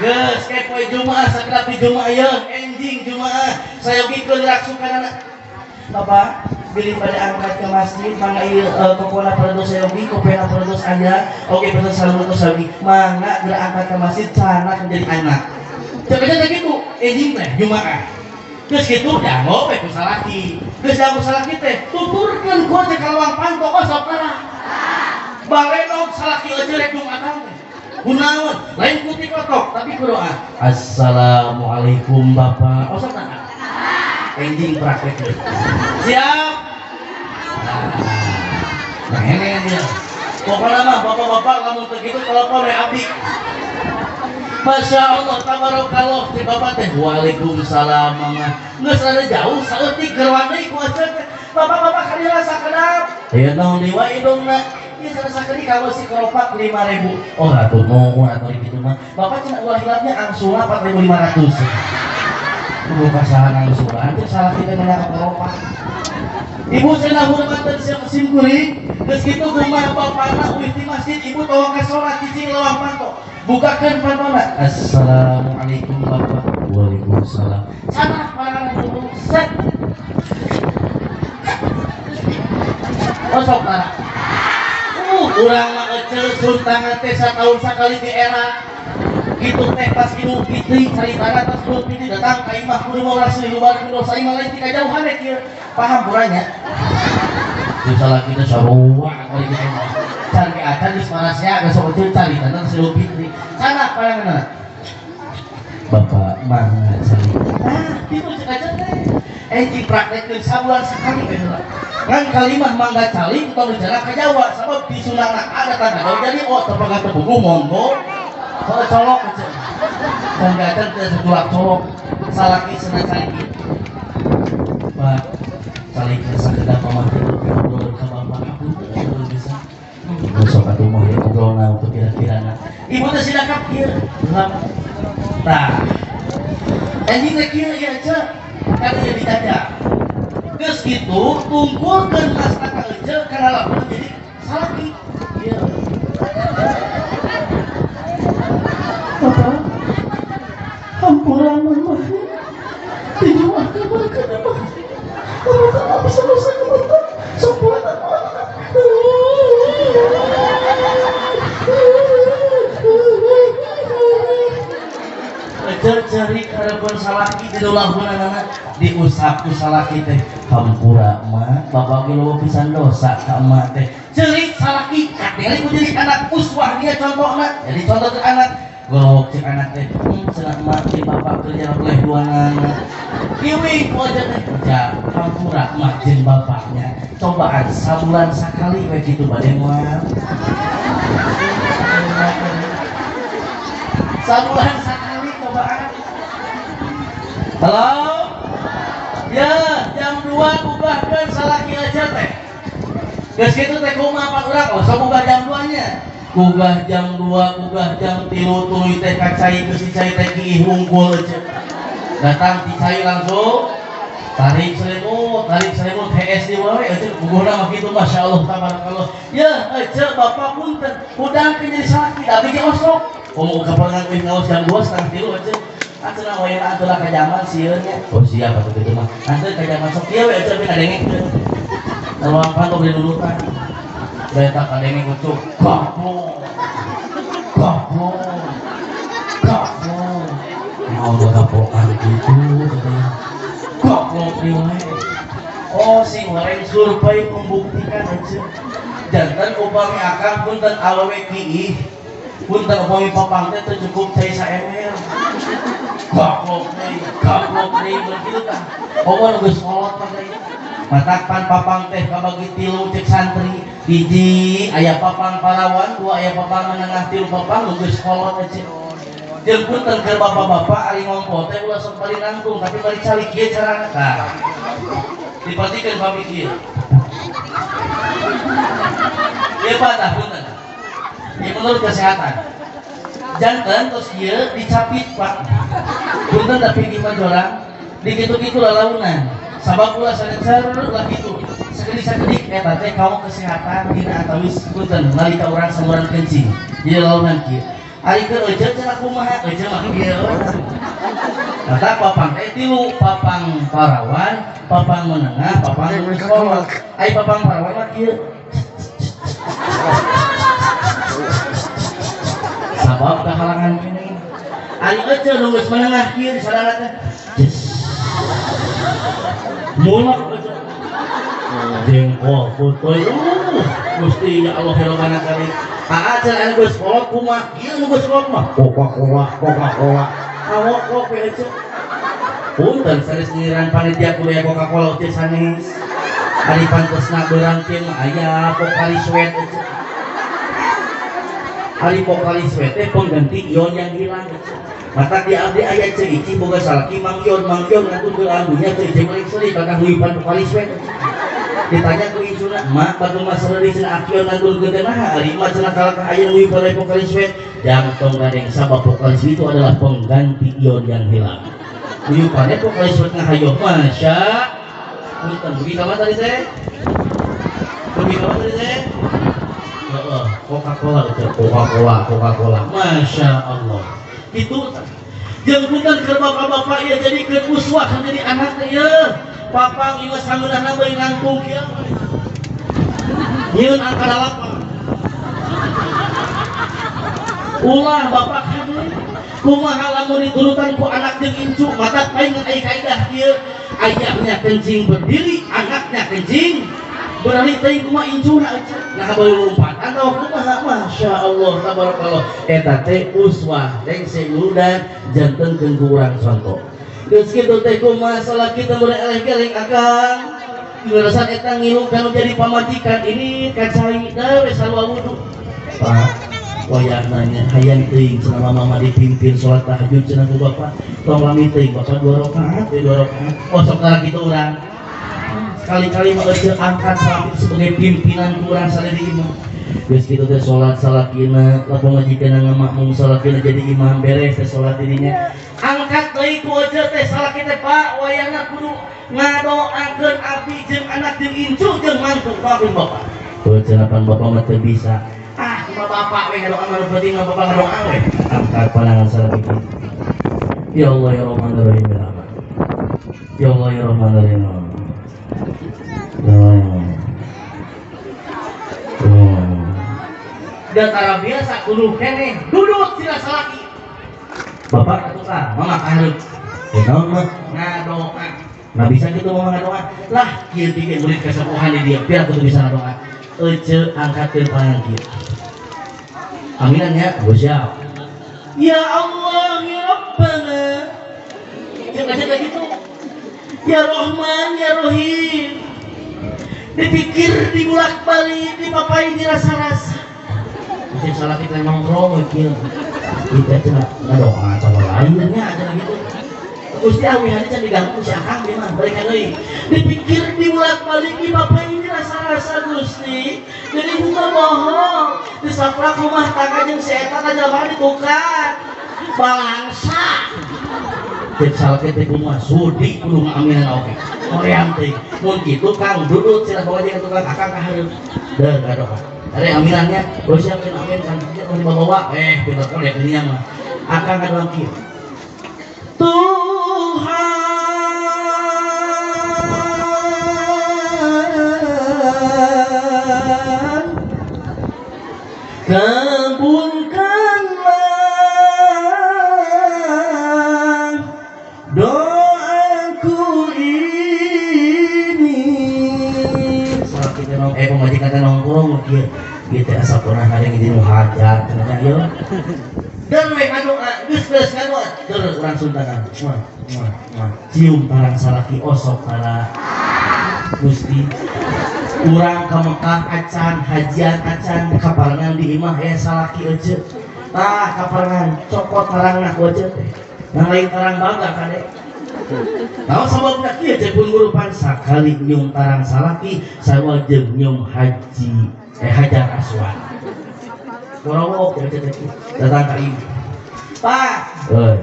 Geus ke poe Jumaah sagala pi Jumaah ieu enjing Jumaah sayogikeun raksukanana. Bapak bilih bade angkat ke masjid mangga ieu kokona parados sayogi kopena parados aya oge parados salur sayogi mangga geura angkat ke masjid canak menjadi anak. Cek aja gitu enjing teh Jumaah. Geus kitu dango we ku salaki. Geus dango salaki teh tuturkeun ku aja ka lawang panto osok tara. Barenog salaki eueuh rek Jumatan teh. Kunaon lain ku tikotok tapi ku doa. Assalamualaikum Bapak. Osok tara. Enjing praktek. Siap. Nah, ini dia. Pokoknya mah bapak-bapak lamun teu kitu telepon we abdi. Masya Allah tabarakallah ti bapak teh waalaikumsalam mama. Geus rada jauh saeutik gerwan deui ku ece teh. Bapak-bapak kadieu sakedap. Aya naon deui wae indungna. Ieu sanes sakedik kalau si keropak 5.000. Oh atuh mau atuh kitu mah. Bapak cenah ulah hilapnya angsuran 4.500. Kudu kasahan angsuran teh salah kita menang keropak. Ibu cenah hormatan sim kuring, geus kitu kumaha bapana uih di masjid ibu tolong ka salat cicing lawang panto. Bukakeun pantona. Assalamualaikum Bapak. Waalaikumsalam. Sana parana itu set. Oh sok tara. Urang mah eceu suntangan teh sataun sakali di era. Gitu teh pas Idul Fitri caritana pas Idul Fitri datang ka imah kudu mau urang silih balik dosa imah lain ti kajauhan we kieu. Paham puranya? Di salah kita sarua kali kita mah. Can ge acan geus marasea geus sok eceu caritana Idul Fitri. Sana pananganna. Bapak mangga calik. Nah, kitu cek aja teh. Enjing praktekkeun sabulan sakali we heula. Ngan kalimah mangga calik tong bicara ka Jawa sabab di sunana ada tanda jauh jadi oh tepegat tepuguh monggo. Kalau colok aja. Dan gagal teh sekulak colok. Salaki senang calik. Pak, calik sakedap mama teh ngobrol ka bapak apunten ngobrol bisa. Besok atuh mah ya ngobrol naon teu kira-kirana. Ibu teh sidakap kieu. Tah. Anjing teh kieu ieu aja. Kan ieu dijajah. Geus kitu tungkulkeun masna ka ece kana lamun jadi salaki. Ieu. Bapak, hampura mama. Dijualkeun mereka mah. Mama tak bisa dosa ke bapak. Sok buatan Ece ceri kareupun salaki di lahunanana diusap ku salaki teh hampura mah bapak ge loba pisan dosa ka emak teh cerik salaki katingali ku jadi anak uswah dia contohna jadi contoh ke anak golok cek anak teh cenah emak teh bapak kerja boleh duanana kiwi ku aja teh ja hampura mah jeung bapaknya cobaan sabulan sakali we kitu bade moal sabulan sakali cobaan. Halo? Ya, jam 2 ubahkeun salaki aja teh. Geus kitu teh kumaha pan urang? Oh, sok ubah jam 2 nya. Ubah jam 2, ubah jam 3 tuluy teh ka cai geus dicai teh kiih hungkul aja. Datang dicai langsung tarik selimut HS di wae aja bubuhna mah kitu masyaallah tabarakallah. Ya, aja bapak punten hudangkeun jadi salaki da abdi ge osok. Komo kaparengan euy ngaos jam 2 setengah 3 aja. Cenah wayahna atuh lah kajaman sieun nya. Oh siap atuh kitu mah. Anteun kajaman sok kieu we aja we kadengengkeun. Ruang panto beli nurutan. Eta kadengeng ucuk. Gaplok. Gaplok. Gaplok. Naon gaplokan kitu katanya. Gaplok deui wae. Oh sing goreng survei membuktikan aja. Janten upami akang punten awewe kiih. Punten upami papang teh teu cukup cai saemel. Gaplok deui begitu tah. Komo nu geus kolot mah teh. Matak pan papang teh kabagi tilu cek santri. Hiji aya papang parawan, dua aya papang menengah, tilu papang nu geus kolot aja. Jeung punten keur bapak-bapak ari ngompo teh ulah sok bari nangtung tapi bari calik kieu carana tah. Dipertikeun pamit ieu. Ieu Pak tah punten. Ieu menurut kesehatan. Janten terus ieu dicapit Pak. Punten tapi di jorang dikitu-kitu lalaunan. Sabab ulah sanecer ulah kitu. Sakedik-sakedik eta teh kamu kesehatan dina atawis punten nalika urang samuran kencing. Jadi lalaunan kieu. Ari keur ece cenah kumaha? Ece mah kieu. Mata papang teh tilu, papang parawan, papang menengah, papang kolot. Ari papang parawan mah kieu. Sabab kahalangan ini. Ari ece nu geus menengah kieu disadana teh. Mulak ece. Jengkol putoy. Gusti ya Allah herobana kali. Aa cenah anu geus kolot kumaha? Ieu nu geus kolot mah Coca-Cola, Coca-Cola. Awok we ece. Punten sanes nyinyiran panitia kudu aya Coca-Cola teh sanes. Ari pantesna beurang kieu mah aya Pocari Sweat ece. Ari Pocari Sweat teh pengganti ion yang hilang ece. Mata di abdi aya ceu Ici boga salaki Mang Ion, Mang Ion ngantun beulah dunya ceu Ici paling seuri bakal huyupan Pocari Sweat. Ditanya ku incuna, "Mak, batu mah seuri cenah Akion ngantun teh naha?" Ari mah cenah kalakah aya nu huyupan Pocari Sweat. Jang tong gadeng sabab Pocari Sweat itu adalah pengganti ion yang hilang. Huyupannya Pocari Sweat ngahayoh masya. Punten, begitu mah tadi teh? Begitu mah tadi teh? Heeh, Coca-Cola betul, Coca-Cola, Coca-Cola. Masya Allah. Itu jeung punten keur bapak-bapak ieu jadi keur uswah jadi anak teh ieu. Papang ieu sangeunahna beuki nangtung kieu. Nyieun angka 8. Ulah bapak kade. Kumaha lamun diturutan ku anak jeung incu mata paling aya kaidah kieu. Ayahnya kencing berdiri, anaknya kencing berlari teuing kumaha incuna euceu. Nah baru lompatan tau kumaha Masya Allah tabarakallah. Eta teh uswah rengse urudan jantenkeun ku urang contoh. Geus kitu teh kumaha salaki teh mulai eleh-geleng akang. Dilerasan eta ngilu kanu jadi pamajikan ini kacai da we sarua wudu. Pak wayahna nya hayang teuing cenah mama dipimpin salat tahajud cenah ku bapak. Tong lami teuing bapak 2 rakaat, 2 rakaat. Oh sok tara kitu urang. Sekali-kali mah euceu angkat salaki sebagai pimpinan ku urang sadaya di imah. Geus kitu teh salat salakina, lah pamajikanna ngamakmum salakina jadi imam beres teh salat dirinya. Angkat deui ku euceu teh salaki teh Pak wayahna kudu ngadoakeun abdi jeung anak jeung incu jeung mantu doakeun bapak. Heuh cenah pan bapak mah teu bisa. Ah kumaha bapak we ngadoa mah nu penting mah bapak ngadoa we. Angkat pandangan salaki kitu. Ya Allah ya Rahman ya Rahim ya Rahman. Ya Allah ya Rahman ya Rahim. Ya Allah. Dan tara biasa kudu keneh duduk sila salaki. Bapak atuh tah, mama kahareup. Ya naon mah ngadoa. Nah bisa gitu mama ngadoa. Lah kieu bikin murid kasepuhan di dia biar kudu bisa ngadoa. Ece angkatkeun pangan kieu. Aminan ya, geus siap. Ya Allah ya Rabbana. Cek aja gitu. Ya Rahman ya Rahim. Dipikir dibulak-balik, dipapai dirasa-rasa. Mungkin salah kita nongkrong kieu. Kita cenah ngadoa sama lainnya aja gitu. Gusti awi hari can diganggu si akang dia mah balikan deui. Dipikir dibulak-balik dipapai dirasa-rasa Gusti. Jadi bukan bohong. Disaprak rumah tangga jeung si eta ka jelema ditukar. Balangsa. Cek salah teh kumaha sudi kudu ngaminan oge. Hoream teh. Mun kitu Kang dudut sila bawa jeung tukang akang ka hareup. Deuh ngadoa. Are aminannya, geus siapkeun amin kan kieu tong dibawa. Pinter kolek dinya mah. Akang ngadoa kieu. Tuhan kabulkanlah doaku ini. Salaki teh nong pamajikan teh nongkrong kieu. Ieu teh asa pernah ngadeng di nu hajat cenah ieu. Dan we ngadoa, geus beres ngadoa, keur urang suntakan. Muah, muah, muah. Cium tarang salaki osok tara. Gusti. Urang ka Mekah acan, hajian acan, kaparengan di imah aya salaki ece. Tah kaparengan cokot tarangna ku ece teh. Nang lain tarang baga kade. Tahu sababna kieu cek pun guru pan sakali nyium tarang salaki sarua jeung nyium haji hajar aswad. Borowok ya cek datang ka ieu. Pak, euy.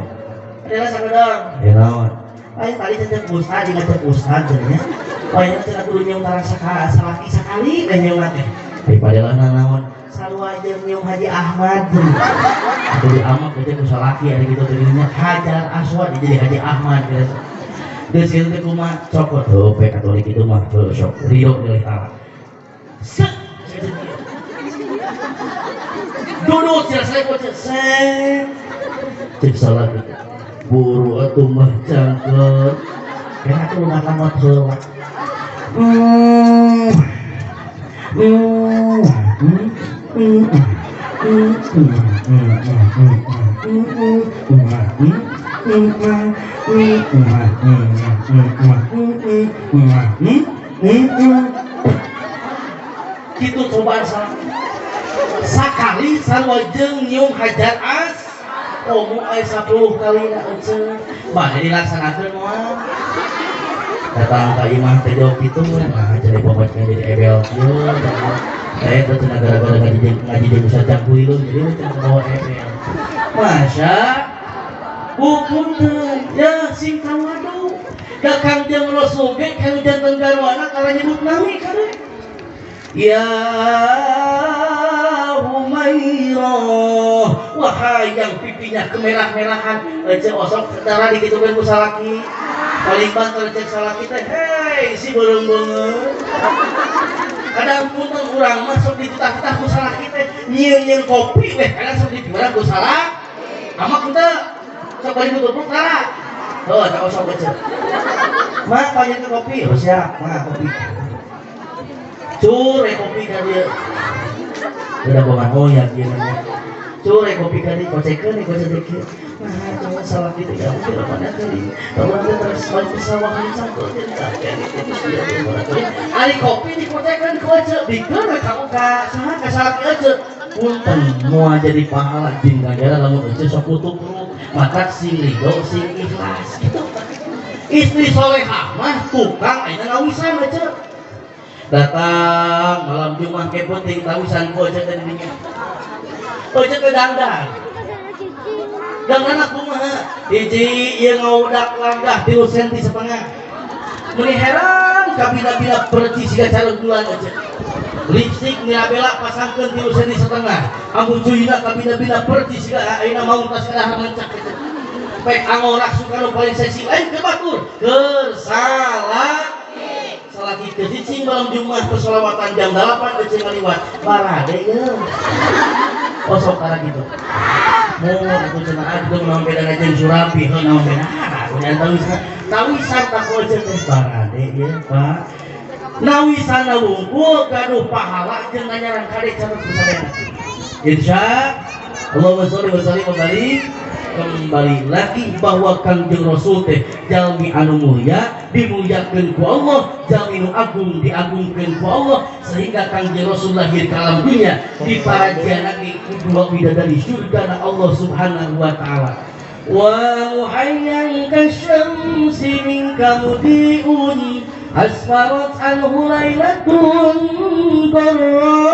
Adalah sakedang. Ya naon? Pak tadi cek ustad jeung cek ustad cenah. Pak cenah kudu nyium tarang salaki sakali we nyium teh. Ai padahal naon? Sarua jeung nyium Haji Ahmad. Jadi amak teh ku salaki ari kitu teh nya Hajar Aswad jadi Haji Ahmad gitu. Geus kitu teh kumaha cokot heuh pe Katolik itu mah heuh sok ridho deui taala. Set duduk sila saya kocek set cek salah gitu buru atuh mah cangkeut kena atuh rumah tangga heula gitu cobaan salah sakali sarua jeung nyium hajar as komo aya 10 kali na ece bade dilaksanakeun moal datang ka imah teh jauh kitu nah jadi pamajikan jadi ebel kieu teh cenah gara-gara ngaji jeung Ustaz Jangkuilun jadi cenah bawa ebel Masya punten ya sing tawadu da Kangjeng Rasul ge kanu janten garwana tara nyebut nami kade Ya Humairah, wahai yang pipinya kemerah-merahan, ece osok darah dikitukeun ku salaki. Paling banter cek salaki teh, hei si beureum beungeut. Kadang punten urang mah sok dititah-titah ku salaki teh nyieun-nyieun kopi weh kadang sok dipiwarang ku salaki. Amak teu sok bari nutup tara. Heuh tak sok baca. Mak panyeun kopi, oh siap, mak kopi. Cure kopi ka dieu. Udah boga hoyang ieu mah. Cure kopi ka dieu kocekeun kocek kieu. Nah, cuma salah gitu ya, mungkin mana kali. Kalau dia terus balik ke sawah kan satu capek gitu. Ari kopi dikocekeun ku ece, bikeun we kamu ka saha ka salaki ece. Punten moal jadi pahala jeung ganjaran lamun ece sok kutupruk, matak sing ridho sing ikhlas gitu. Istri solehah mah tukang ayeuna ngawisan ece. Datang malam Jumat ke penting tawisan ku ece teh dinya. Ece teh dangdan. Dangdan kumaha? Hiji ieu ngaudak langkah 3,5 senti. Meuni heran kabila-bila perci siga caregulan ece. Lipstik mirabela pasangkeun 3,5 senti. Ambu cuyna kabila-bila perci siga ayeuna maung tas kadahar mencak ece. Pek angorak suka nu paling seksi lain ke batur. Keur salah salaki teu cicing malam Jumat persolawatan jam 8 ece ngaliwat. Barade ieu. Oh sok tara gitu. Mun aku cenah atuh naon bedana jeung Surapi heuh naon bedana. Udah tawisan. Tawisan tak ece teh barade ieu, Pak. Nawisana wungkul gaduh pahala jeung ganjaran kade catat sadayana. Insya Allahumma sholli wa sallim wa barik. Kembali lagi bahwa Kangjeng Rasul teh jalmi anu mulia dimuliakeun ku Allah, jalmi nu agung diagungkeun ku Allah sehingga Kangjeng Rasul lahir ke alam dunia diparajiana ku dua bidadari surga na Allah Subhanahu wa taala. Wa muhayyan kasyamsi minka mudiun asfarat anhu lailatun qarra.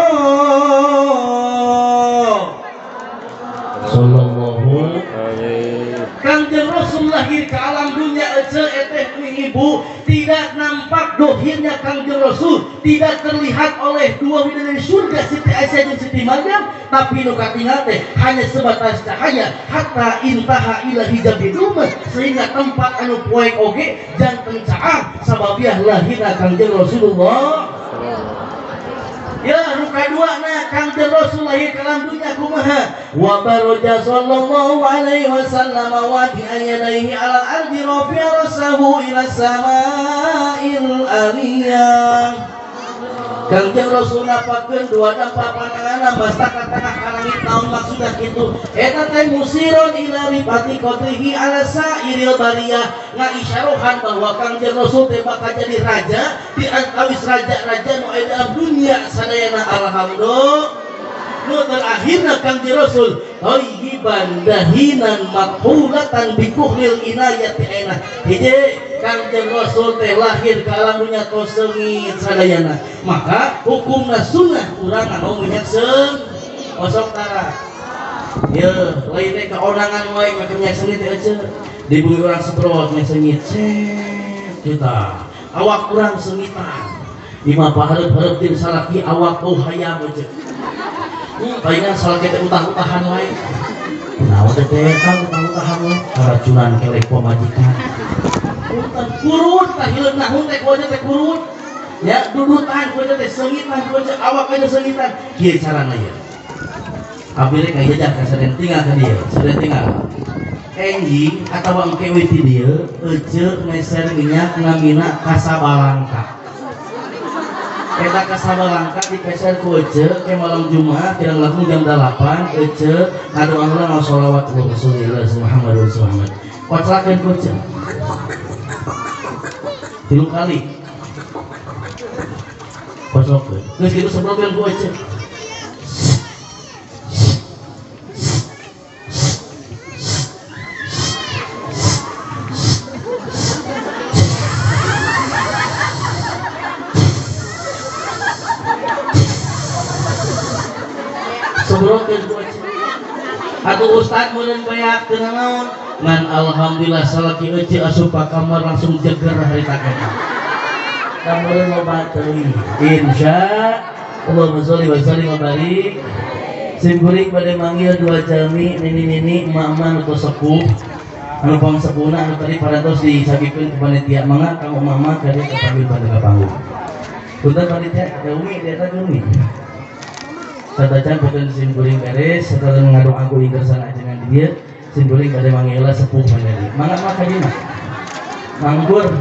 Sallallahu alaihi. Kangjeng Rasul lahir ke alam dunia ece eteh ibu tidak nampak dohirnya Kangjeng Rasul tidak terlihat oleh dua bidadari surga Siti Aisyah dan Siti Maryam, tapi nu katingal teh hanya sebatas cahaya hatta intaha ila hijabi rumah sehingga tempat anu poek oge janten caang sababiah lahirna Kangjeng Rasulullah. Ya ruka dua na Kangjeng Rasul lahir ke alam dunia kumaha wa baraja sallallahu alaihi wasallam wa bi yadayhi alal ardi rafi'a rasahu ila samail aliyah. Kangjeng Rasul napakeun dua dampak pananganna basta ka tengah ka langit naon maksudna kitu eta teh musiron ila rifati qadrihi ala sairil bariyah ngaisyarahan bahwa Kangjeng Rasul teh bakal jadi raja di antawis raja-raja nu aya dalam dunia sadayana. Alhamdulillah nu terakhirna Kangjeng Rasul thayyiban dahinan makhulatan bikuhlil inayati aina. Hiji Kangjeng Rasul teh lahir ke alam dunia tos seungit sadayana, maka hukumna sunnah urang nganggo minyak seungit osok tara ye lain teh kaonangan wae make minyak seungit teh ece di bumi urang semprot minyak seungit set kita awak urang seungitan di mah pahareup-hareup jeung salaki awak bau hayam ece. Palingan salaki teh utah-utahan wae kunaon teh teh utah-utahan wae karacunan kelek pamajikan kurut tah hileung nahun teh kuaja teh kurut ya dudutan kuaja teh seungitan kuaja awak aja seungitan kieu carana ieu abdi rek ngajajah ka saden tinggal ka dieu saden tinggal enjing atawa engke we ti dieu ece meser minyak namina Kasabalangka eta Kasabalangka dipeser ku ece ke malam Jumat kirang langkung jam 8 ece ngadoa heula ngaos sholawat Rasulullah Muhammad Muhammad koclakeun ku ece 3 kali koclokeun geus kitu semprotkeun ku ece semprotkeun ku ece atuh ustad meureun beak teu nanaon ngan alhamdulillah salaki ece asup ka kamar langsung jeger harita kita kamureun loba teuing insya Allahumma sholli wa sallim wa barik. Simkuring bade manggil dua jalmi nini-nini emak-emak nu tos sepuh anu pangsepuhna anu tadi parantos disagikeun ku panitia mangga kang emak-emak ka dieu kapanggil pada ka panggung. Punten panitia, ya Umi, di eta Umi. Satacan punten sim kuring beres, setelah ngadoa ku ingkersana ajengan di dieu, sim kuring bade manggila sepuh maneh. Mangga mah ka dieu mah. Manggur.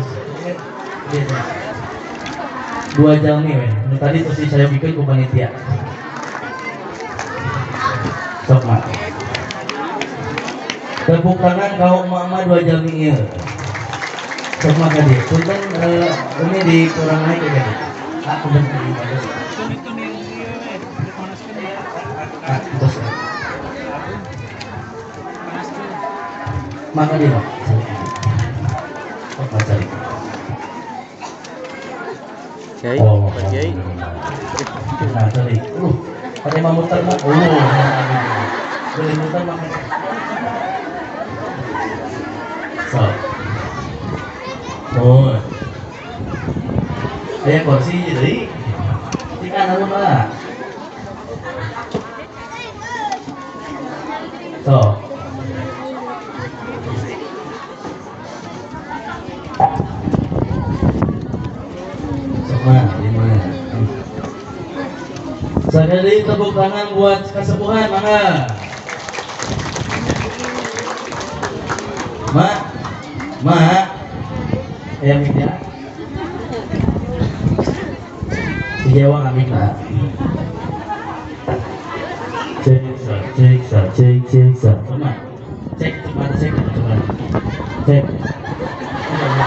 2 jam nih weh. Nu tadi terus saya bikin ku panitia. Sok mak. Tepuk tangan kau emak-emak 2 jam ieu. Sok mak ka dieu. Punten ini di kurang naik ya. Ah, punten di bagus. Ah, terus. Maka dia, Pak. Sok mak cari. Kiai, Oh, Pak Kiai. Nah, cari. Ada yang mau muter, Mak? Oh, boleh muter, Mak. So. Oh. Ada kursi jadi. Ikan apa, Pak? So. Sama, lima. Sekali tepuk tangan buat kesepuhan, mangga. Mak, mak, ya ya. Si Jawa ngambil lah. Cek, cek, cek, cek, cek. Sama. Cek, coba cek, coba. Cek.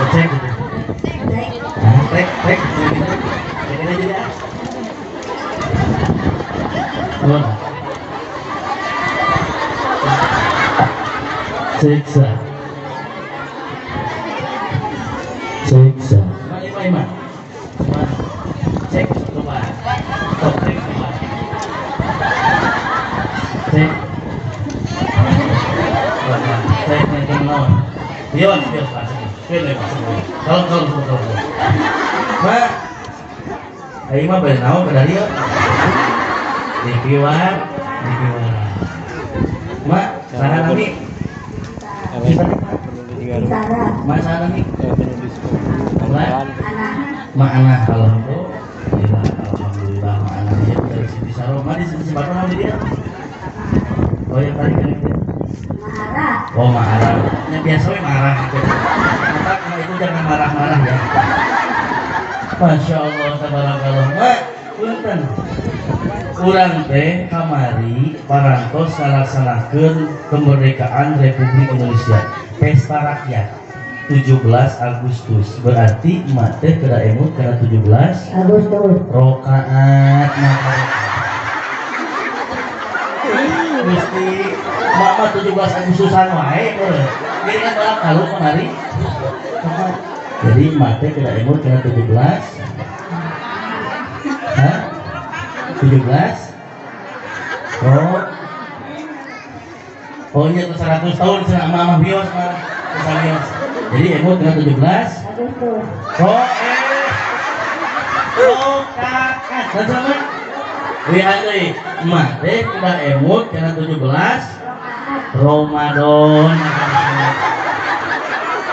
Cek, gitu. Nah, cek, cek, cek aja ya. Siksa, siksa. Lima, lima, cek, coba, cek, coba, cek, cek, cek, naon? Pion, pion, pion, kalau, kalau, kalau, Mak, ayo mah balik naon pada dia? Dikiwar, dikiwar. Mak, sana nami. Mak sana nami. Mak anak, alhamdulillah, alhamdulillah, mak anak dia dari Siti Saro. Mak di Siti Saro nama dia. Oh yang tadi kan itu. Oh marah. Yang biasa we marah. Maka itu jangan marah-marah ya. Masya Allah, tabarakallah. Mak, punten. Urang teh kamari parantos ngalaksanakeun kemerdekaan Republik Indonesia, pesta rakyat 17 Agustus. Berarti emak teh kedah emut kana 17 Agustus. Rokaat maka. Gusti, mak mah 17 Agustusan wae euy. Ieu kan balap kalau kamari. Jadi emak teh kedah emut kana 17. Hah? 17? Oh. Oh iya, 100 tahun sama mama bios mah. Bios. Jadi emut dengan 17. Agustus. Oh, rokaat. Dan sama? Lihat deui, emak teh kedah emut kana 17 Ramadan.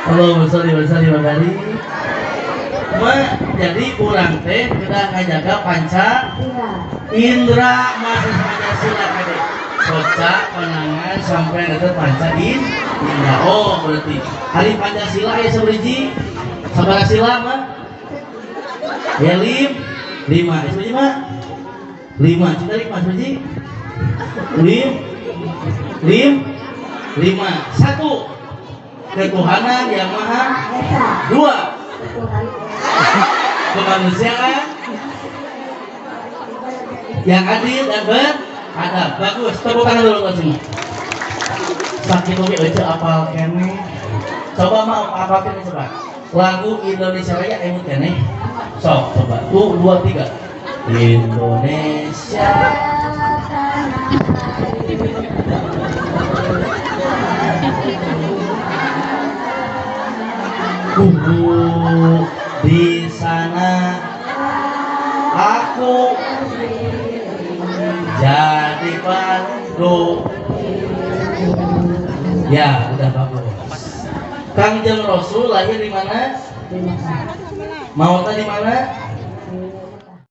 Allahumma sholli wa sallim wa barik. Mak, jadi urang teh kedah ngajaga panca indra masih Pancasila kade. Soca panangan sampai nanti panca indra. Oh berarti hari Pancasila ya seberiji sabaraha sila mah? Ya 5. Seberiji mah? 5. Cinta lima seberiji? 5. 1. Ketuhanan yang Maha Esa. 2. Ketuhanan. Kemanusiaan yang adil dan beradab. Bagus, tepuk tangan dulu buat semua. Sakit oge euceu apal keneh. Coba mau apal keneh coba. Lagu Indonesia Raya emut keneh. Sok coba. 1 2 3. Indonesia. Tunggu di sana aku jadi pandu. Ya, udah bagus. Kangjeng Rasul lahir di mana? Mautnya di mana?